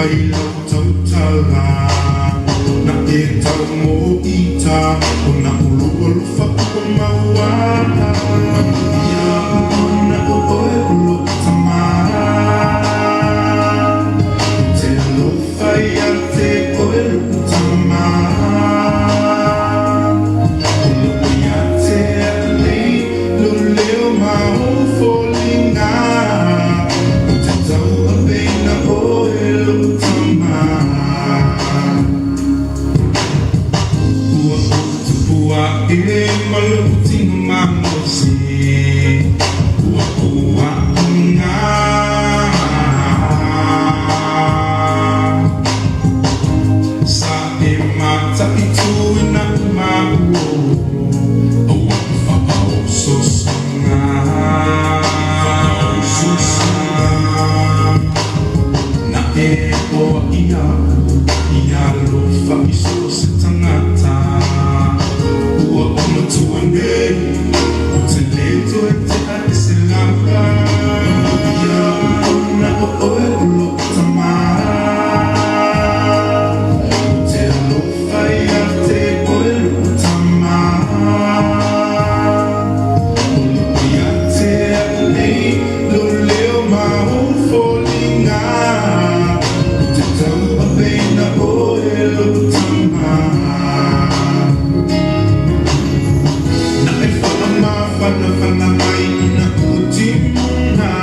Alofa i lau tautala Na e tau mo ita O na ulu alofa ua maua Ia ona o oe o lou tama Ou te alofa ia te oe lou tama O loo ia te au nei lou leo ma ou foliga Ou te tauaveina oe lou tama Ua ou tupu ae ma lou tino malosi Ua ou aoga Sa e mataituina maua Aua faaosoosoga Faaosoosoga Na e oa iaʻu i alofa i so o se tagata Ua ou matua nei Ou te le toe tea ese lava Iaʻu ona o oe o loʻu tama Ou te alofa ia te oe loʻu tama O loo ia te au nei lou leo ma ou foliga Ou te tauaveina oe lou tama Na e faamafanafana ai i na ou timuga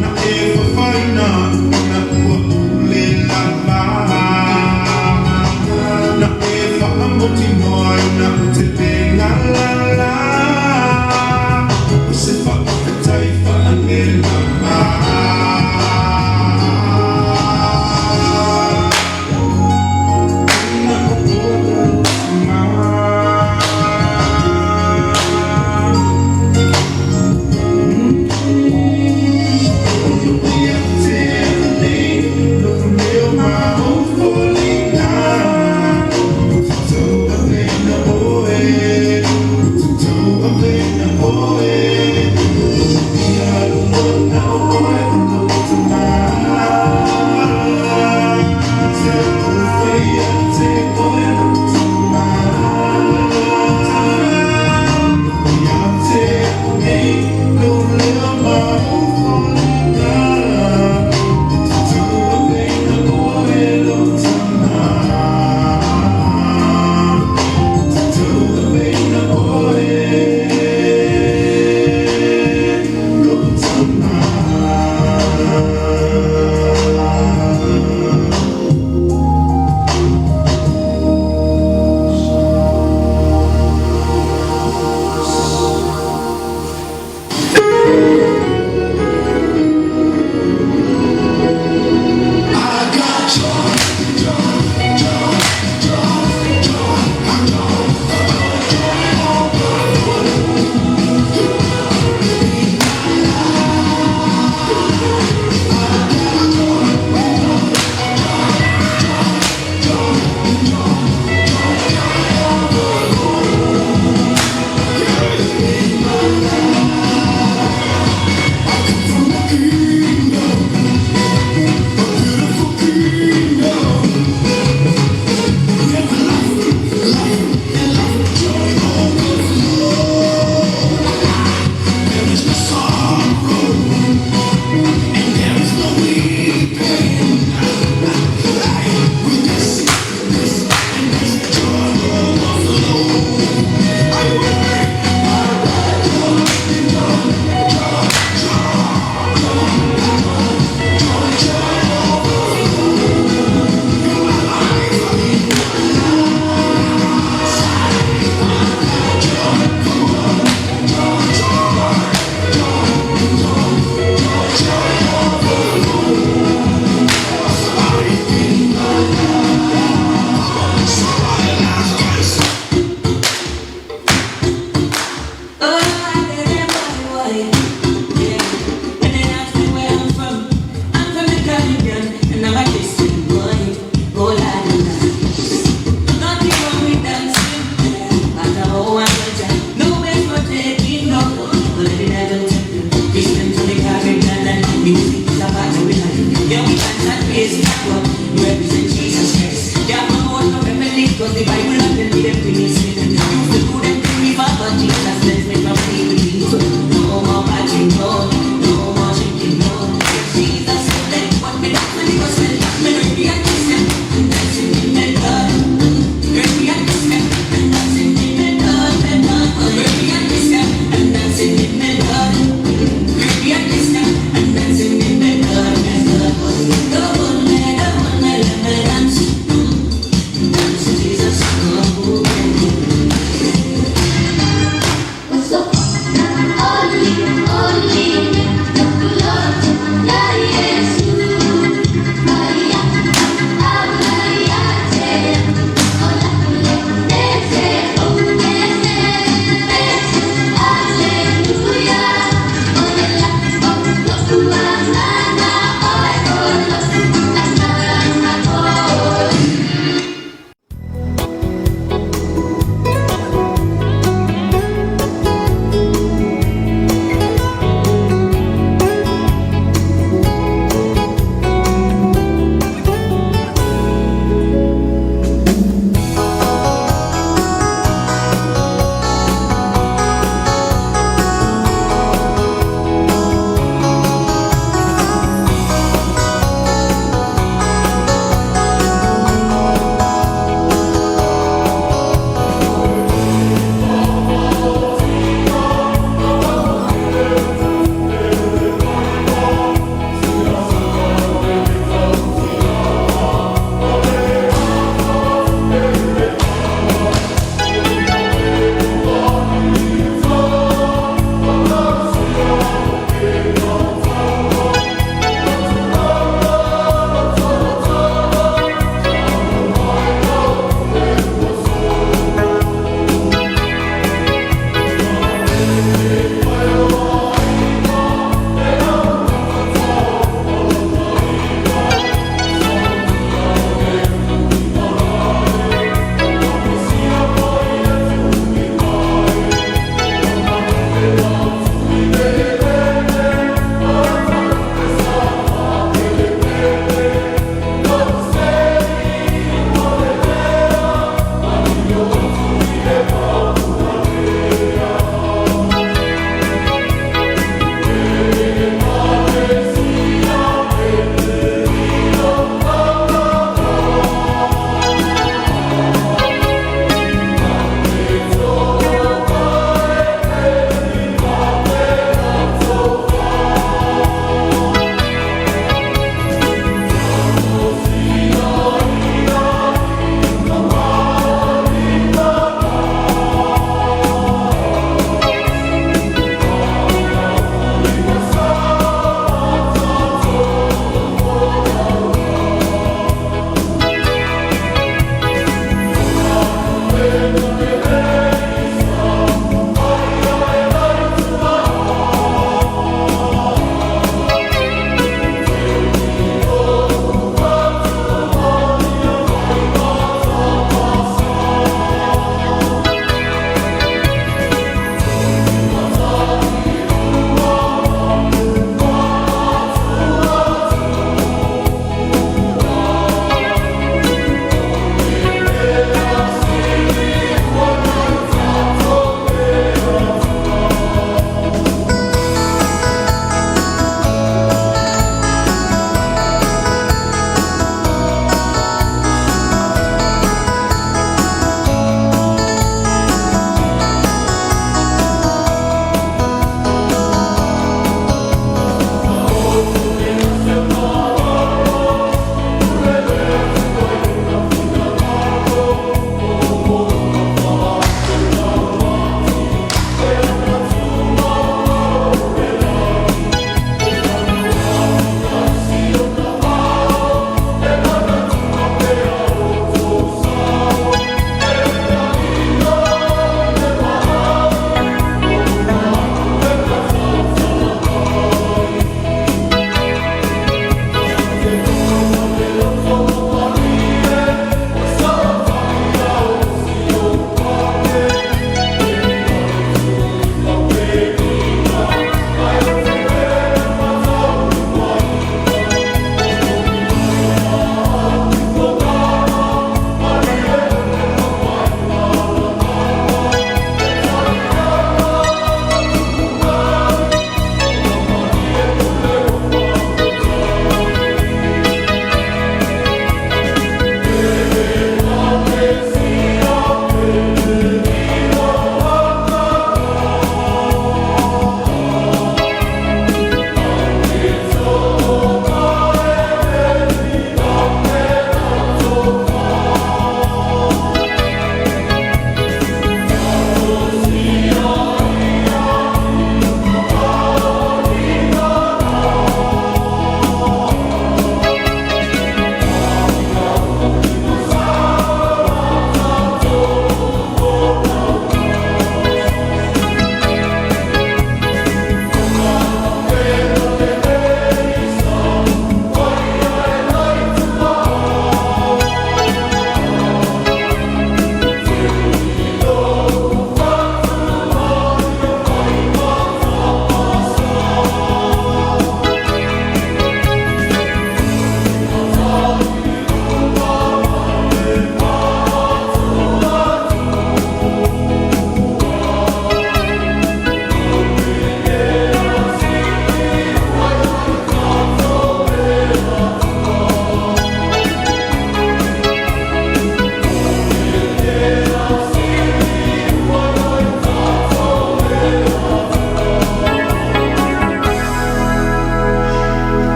Na e fafaina ona ua ou le lava Na e faamautinoa ona ou te le galala O se faafetai faalelava Na o oe lou tama.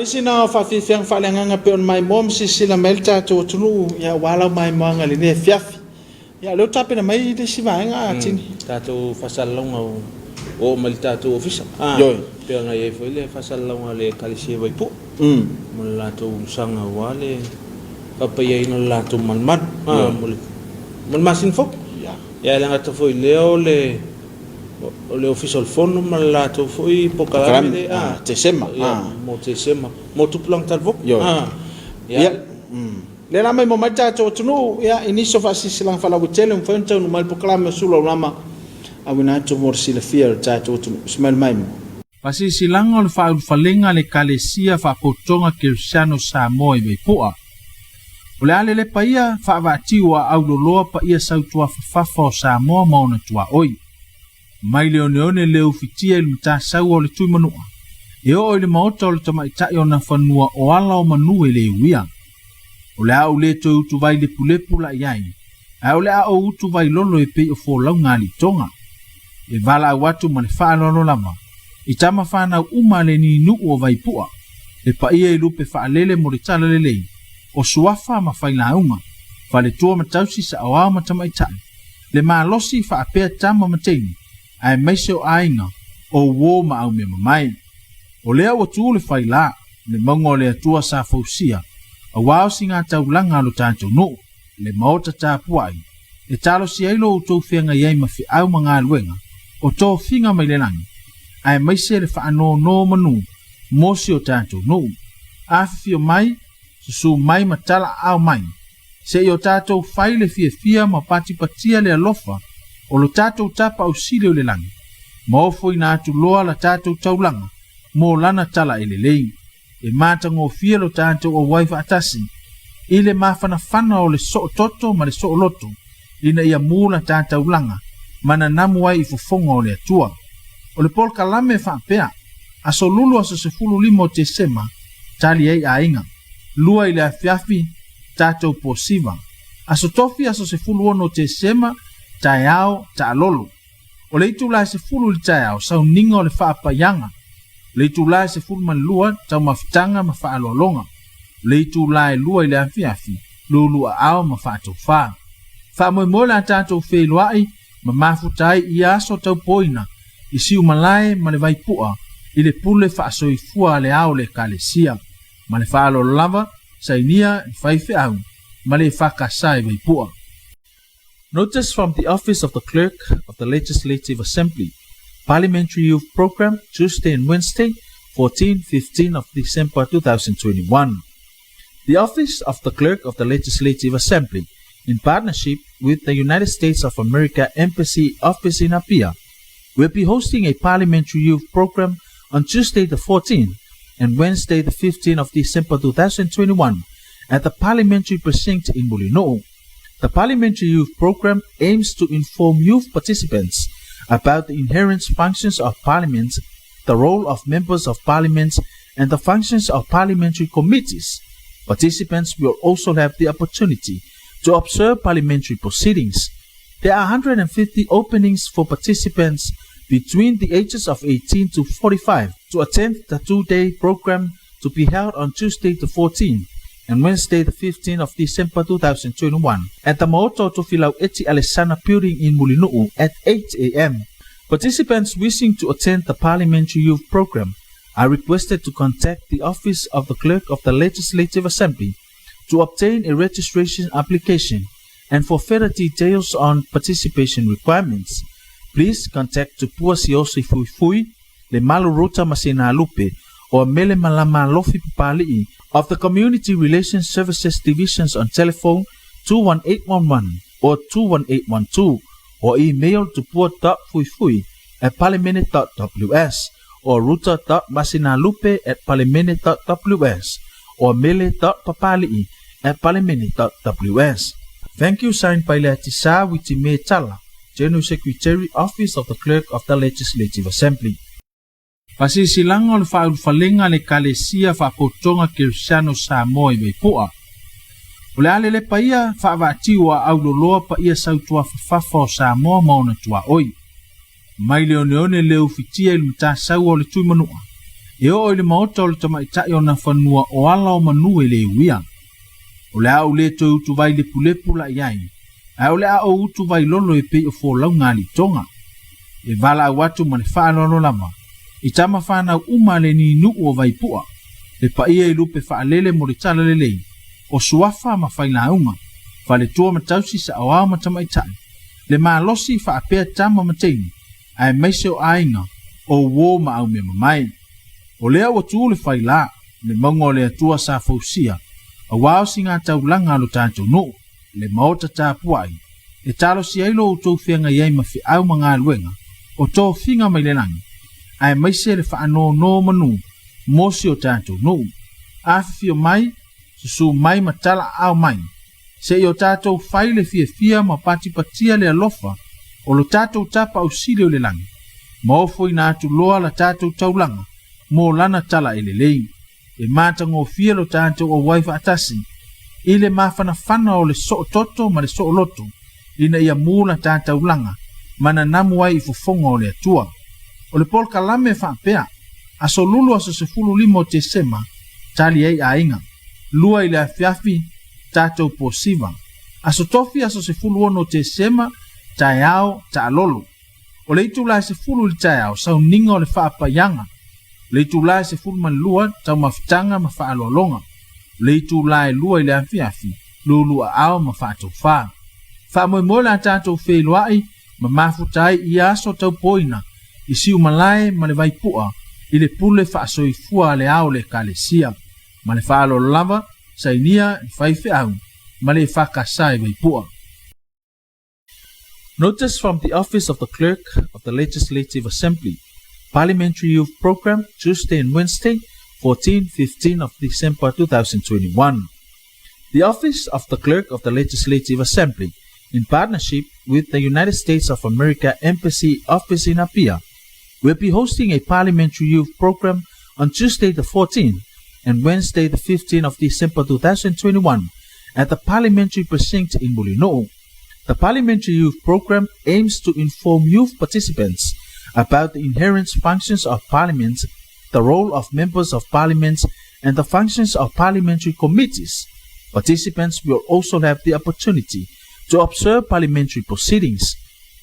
nisi na o faafiafiaga faaleagaga pei ona maimoa ma silasila mai ai le tatou atunuu, ia, aua lau maimoaga i lenei afiafi. Ia, o lea ua tapena mai le isi vaega, Tini. Tatou faasalalauga ua oo mai i le tatou ofisa. Ioe. Pei ona i ai foi le faasalalauga a le Ekalesia i Vaipua mo le latou ulusaga aua le faapaiaina o le latou malumalu mo le masina fou. Ia, e le gata foi i lea o le o le Ofisa o le Fono ma le latou foi polokalame lea Tesema mo Tesema mo tupulaga talavou. Ia. Lea la maimoa mai le tatou atunuu ia, i nisi o faasilasilaga faalauaitele ua mafai ona taunuu mai le polokalame o Sulaulama auina atu mo le silafia e le tatou atunuu. Ismail Maimoa. Faasilasilaga o le faaulufalega a le Ekalesia Faapotopotoga Kerisiano Samoa i Vaipua. O le a lelepa ia faavaatiu o aau loloa paia sautuafafafa o Samoa ma ona tuaoi. Mai le oneone le ufitia i le matasaua o le Tuimanua, e oo i le maota o le tamaitai o Nafanua o ala o manu e le uia. O le a ou le toe utuvai lepulepu la i ai, ae o le a ou utuvai lolo e pei o folauga a alii toga. E valaau atu ma le faaaloalo lava i tama fanau uma a le ninuu o Vaipua, le paia i lupe faalele mo le talalelei, o suafa ma failauga, faletua ma tausi saoao ma tamaitai, le malosi faapea tama ma teine, aemaise o aiga, o uō ma aumeamamae. O lea ua tu le faila, le mauga o le Atua sa fausia, aua o sigataulaga a lo tatou nuu, le maota tapuai, e talosia ai lo outou feagai ai ma feau ma galuega, o tofiga mai le lagi, aemaise le faanonomanu mo si o tatou nuu. Afifio mai, susu mai ma talaaao mai, seia o tatou fai le fiafia ma patipatia le alofa o lo tatou Tapaau Sili o le lagi, ma ofoina atu loa la tatou taulaga mo lana tala e lelei. E matagofie lo tatou auai faatasi i le mafanafana o le soototo ma le sooloto ina ia mu la ta taulaga ma nanamu ai i fofoga o le Atua. O le polokalame e faapea, Aso Lulu aso 15 o Tesema, tali ai aiga. 2 i le afiafi, tatou posiva. Aso Tofi aso 16 o Tesema, taeao, taalolo. O le itula e 10 i le taeao, sauniga o le faapaiaga. O le itula e 12, taumafataga ma faaaloaloga. O le itula e 2 i le afiafi, luluaao ma faatofā. Faamoemoe la tatou feiloai ma mafuta ai i ia aso taupoina i Siumalae ma le Vaipua i le pule faasoifua a le ao o le Ekalesia. Ma le faaaloalo lava, sainia le faifeau ma le EFKS i Vaipua. Notice from the Office of the Clerk of the Legislative Assembly. Parliamentary Youth Program, Tuesday and Wednesday, 14, 15 of December 2021. The Office of the Clerk of the Legislative Assembly, in partnership with the United States of America Embassy Office in Apia, will be hosting a Parliamentary Youth Program on Tuesday the 14th and Wednesday the 15th of December 2021 at the Parliamentary Precinct in Mulinuu. The Parliamentary Youth Program aims to inform youth participants about the inherent functions of Parliament, the role of members of Parliament, and the functions of parliamentary committees. Participants will also have the opportunity to observe parliamentary proceedings. There are 150 openings for participants between the ages of 18 to 45 to attend the 2-day program to be held on Tuesday the 14th and Wednesday the 15th of December 2021 at the Maota Tofilau Eti Alesana building in Mulinuu at 8 a.m. Participants wishing to attend the Parliamentary Youth Program are requested to contact the Office of the Clerk of the Legislative Assembly to obtain a registration application and for further details on participation requirements. Please contact Tupua Siosi Fuifui, Le Malu Ruta Masina Lupe, or Mele Malama Lofi Papali'i of the Community Relations Services Divisions on telephone 21811 or 21812 or email tupua.fuifui at parliament.ws or ruta.masinalupe at parliament.ws or mele.papali'i at parliament.ws. Thank you, signed by Leatisa Witime Tala, General Secretary, Office of the Clerk of the Legislative Assembly. Faasilasilaga o le faaulufalega a le Ekalesia Faapotopotoga Kerisiano Samoa i Vaipua. O le a lelepa ia faavaatiu o aau loloa paia sautuafafafa o Samoa ma ona tuaoi. Mai le oneone le ufitia i le matasaua o le Tuimanua, e oo i le maota o le tamaitai o Nafanua o ala o manu e le uia. O le a ou le toe utuvai lepulepu la i ai, ae o le a ou utuvai lolo e pei o folauga a alii-toga. E valaau atu ma le faaaloalo lava i tama fanau uma a le ninuu o Vaipua, le paia i lupe faalele mo le talalelei, o suafa ma failauga, faletua ma tausi saoao ma tamaitai, le malosi faapea tama ma teine, aemaise o aiga, o uo ma aumeamamae. O lea ua tu le faila, le mauga o le Atua sa fausia, aua o sigataulaga a lo tatou nuu, le maota tapuai, e talosia ai lo outou feagai ai ma feau ma galuega o tofiga mai le lagi, aemaise le faanonomanu mo si o tatou nuu. Afifio mai, susu mai ma tala aao mai, se i o tatou fai le fiafia ma patipatia le alofa o lo tatou Tapaau Sili o le lagi, ma ofoina atu loa la tatou taulaga mo lana tala e lelei. E matagofie lo tatou auai faatasi i le mafanafana o le soototo ma le sooloto, ina ia mu la ta taulaga ma nanamu ai i fofoga o le Atua. O le polokalame faapea, Aso Lulu aso 15 o Tesema, tali ai aiga. 2 i le afiafi, tatou posiva. Aso Tofi aso 16 o Tesema, taeao, taalolo. O le itula e 10 i le taeao, sauniga o le faapaiaga. O le itula e 12, taumafataga ma faaaloaloga. O le itula e 2 i le afiafi, luluaao ma faatofā. Faamoemoe la tatou feiloai ma mafuta ai i aso taupoina i Siumalae ma le Vaipua i le pule faasoifua a le ao o le Ekalesia. Ma le faaaloalo lava, sainia le faifeau ma le EFKS i Vaipua. Notice from the Office of the Clerk of the Legislative Assembly, Parliamentary Youth Program, Tuesday and Wednesday, 14, 15 of December 2021. The Office of the Clerk of the Legislative Assembly, in partnership with the United States of America Embassy Office in Apia, will be hosting a Parliamentary Youth Program on Tuesday the 14th and Wednesday the 15th of December 2021 at the Parliamentary Precinct in Mulinuu. The Parliamentary Youth Program aims to inform youth participants about the inherent functions of Parliament, the role of members of Parliament, and the functions of parliamentary committees. Participants will also have the opportunity to observe parliamentary proceedings.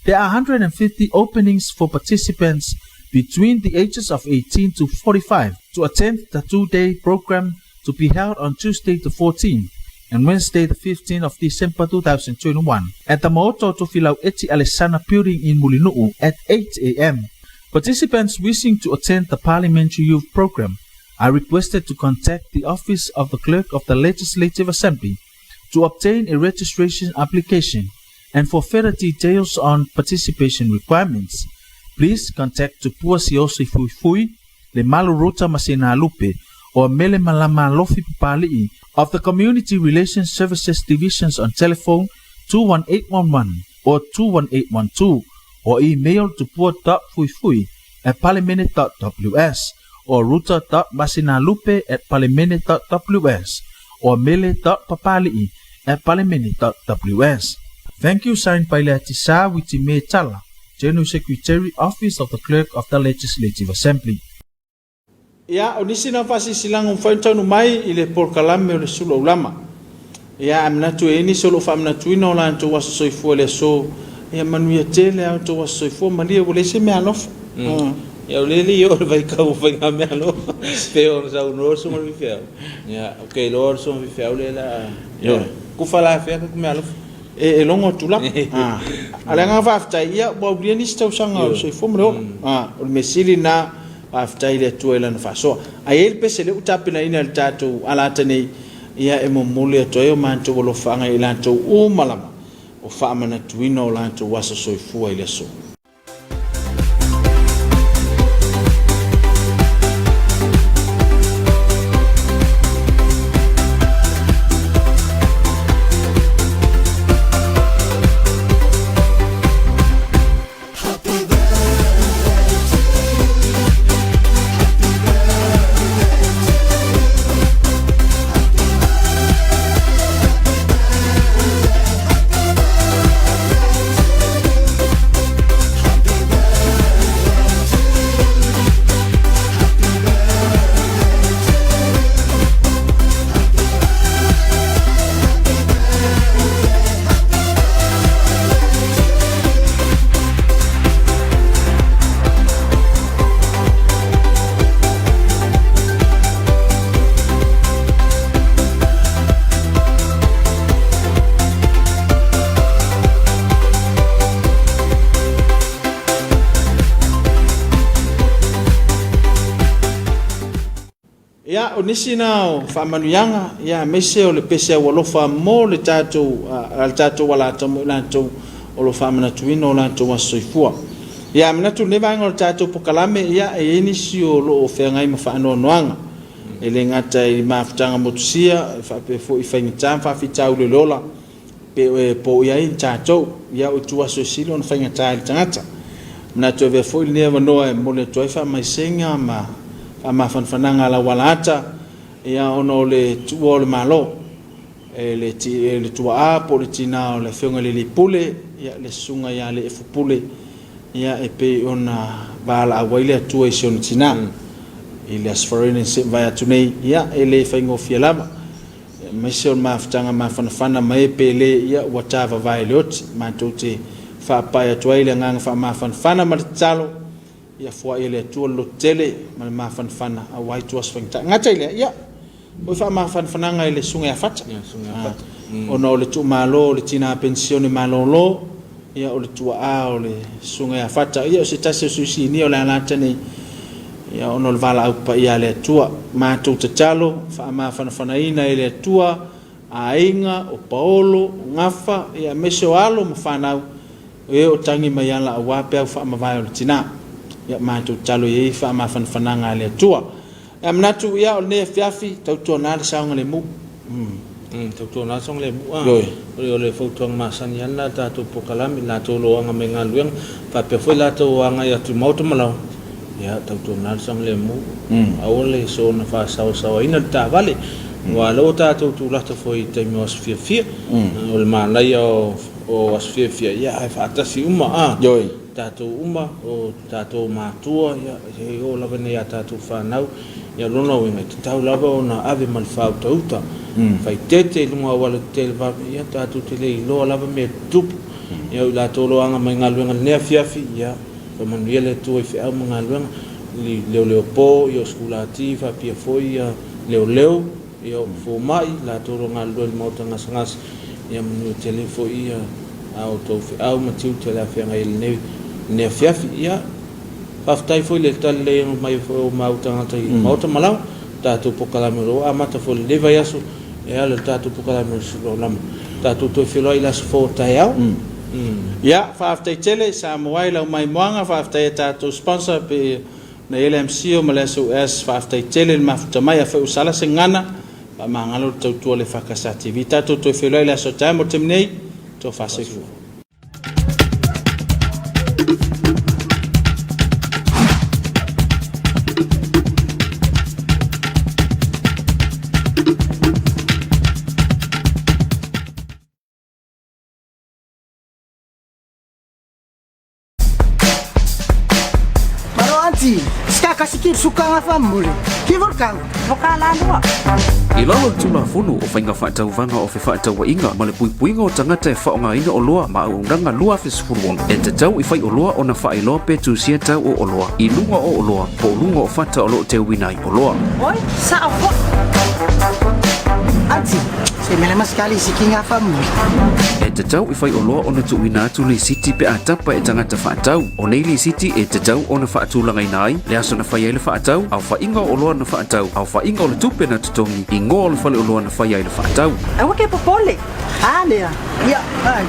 There are 150 openings for participants between the ages of 18 to 45 to attend the two-day program to be held on Tuesday the 14th and Wednesday the 15th of December 2021 at the Maota o Tofilau Eti Alesana building in Mulinuu at 8 a.m. Participants wishing to attend the Parliamentary Youth Program are requested to contact the Office of the Clerk of the Legislative Assembly to obtain a registration application and for further details on participation requirements. Please contact Tupua Siaosi Fuifui, Lemalu Ruta Masina Lupe, or Mele Malama Lofi Papali'i of the Community Relations Services Divisions on telephone 21811 or 21812 or email tupua.fuifui at parliament.ws or ruta.masinalupe at parliament.ws or mele.papali'i at parliament.ws. Thank you, signed by Leatisa Witime Tala, General Secretary, Office of the Clerk of the Legislative Assembly. Ia, o nisi na faasilasilaga ua mafai ona taunuu mai i le polokalame o le sulu aulama. Ia, ae manatu e i ai nisi o lo o faamanatuina o latou aso soifua i le aso, ia manuia tele a outou aso soifua, malie ua leai se meaalofa. Ia, o lea e le i oo i le vaitau o faigameaalofa, pei ona saunoa le susuga i le faifeau. Ia, ou te iloa o le susuga faifeau lea o le a Ioe. Kufa la afea ka meaalofa. E logo atu lava. A o le agaga faafetai, ia ua aulia nisi tausaga o le soifua ma le ola. O le mea sili lena, faafetai i le Atua i Lana faasoa. Ae i ai le pese lea ua tapenaina e le tatou alata nei, ia e momoli atu ai o matou alofaaga i latou uma lava o faamanatuina o latou aso soifua i le aso. Ia, o nisi na o faamanuiaga, ia, aemaise o le pese aualofa mo le tatou, a le tatou alata mo i latou o lo o faamanatuina o latou aso soifua. Ia, manatu i lenei vaega o le tatou pokalame, ia, e i ai nisi o lo o feagai ma faanoanoaga, e le gata i mafutaga motusia, e faapea foi i faigata ma faafitauli o le ola, pe e poia ai tatou. Ia, o ituaso e sili ona faigata ai le tagata. Manatu e avea foi lenei avanoa e momoli atu ai faamaisega ma faamafanafanaga a lau alaata, ia, ona o le tuua o le Malo e le, e le tuaa po o le tinā o le Afioga i le Alii Pule, ia, le Susuga ia Aleefu Pule, ia, e pei ona valaau ai le Atua i si ona tinā i le Aso Faraile na se i mavae atu nei. Ia, e le faigofie lava, aemaise o le mafutaga mafanafana ma e pele, ia, ua tavavae i le oti. Matou te faapai atu ai le agaga faamafanafana ma le tatalo, ia foai e le Atua le lototele ma le mafanafana aua ituaso faigata. E gata i lea, ia, o faamafanafanaga i le Susuga ia Fata, ona o le tuumalo o le tina penisione malolo, ia, o le tuaa o le Susuga ia Fata, ia, o se tasi o sui sinia o le alata nei, ia, ona o le valaau paia a le Atua. Matou tatalo, faamafanafanaina e le Atua aiga o Paolo, o Gafa, ia, aemaise o alo ma fanau, e o tagi mai ala aua peau faamavae o le tina. Ia, matou tatalo i ai faamafanafanaga a le Atua. Ia, manatu, ia, o lenei afiafi, tautuana le saogalemu. Tautuana le saogalemu. O le fautuaga masani lava lena i le tatou pokalame, i latou o lo o aga mai galuega, faapea foi latou o agai atu i maota ma laoa, ia, tautuana le saogalemu, aua le soona faasaosaoaina le taavale, aua o lea ua tatou tulata foi i taimi o aso fiafia, o le manaia o aso fiafia, ia, ae faatasi uma, tatou uma, o tatou matua, ia, e oo lava nei a tatou fanau, ia, o lona uiga, e tatau lava ona ave ma le faautauta, faitete i luga o auala tetele vave, ia, tatou te le iloa lava mea e tutupu. Ia, o i latou o lo o aga mai galuega i lenei afiafi, ia, faamanuia le Atua i feau ma galuega, i leoleo po, ia, o sikulati, faapea foi ia leoleo, ia, o fomai, latou o lo o galulue i le maota gasegase, ia, manuia tele foi ia a outou feau ma tiute o le a feagai ai i lenei afiafi. Ia, faafetai foi i le talilei mai foi o mau tagata i Maota ma Laoa, tatou pokalame o lo o amata foi i lenei vaiaso e ala i le tatou pokalame o le Siloalama. Tatou toe feiloai i le aso fou o taeao. Ia, faafetai tele Samoa i lau maimoaga, faafetai i a tatou sponsor pe na i ai le MCIL ma le SOS, faafetai tele le mafuta mai, afai ua sala se gagana, faamagalo le tautua le EFKS TV. Tatou toe feiloai i le aso o taeao mo le taimi nei, tofa soifua. Maro anti, ska kasikir suka ngafa mule. Kivur kang. I lalo o le Tulafono o Faiga Faatauvaga o Fefaatauaiga ma le Puipuiga o Tagata e Faaaogaina Oloa ma Auaunaga 2016, e tatau i faioloa ona faailoa pe tusia tau o oloa i luga o oloa po o luga o fata o lo o teuina ai oloa. Oi, sao foi. Anti, se melema sekali siki ngafa mule. E tatau i faioloa ona tuuina atu lisiti pe a tapa e tagata faatau. O nei lisiti e tatau ona faatulagaina ai le aso na fai ai le faatau, aofaiga o oloa na faatau, aofaiga o le tupe na totogi, igoa o le faleoloa na fai ai le faatau. Aua ke popole. Ah, lea. Ya, ai.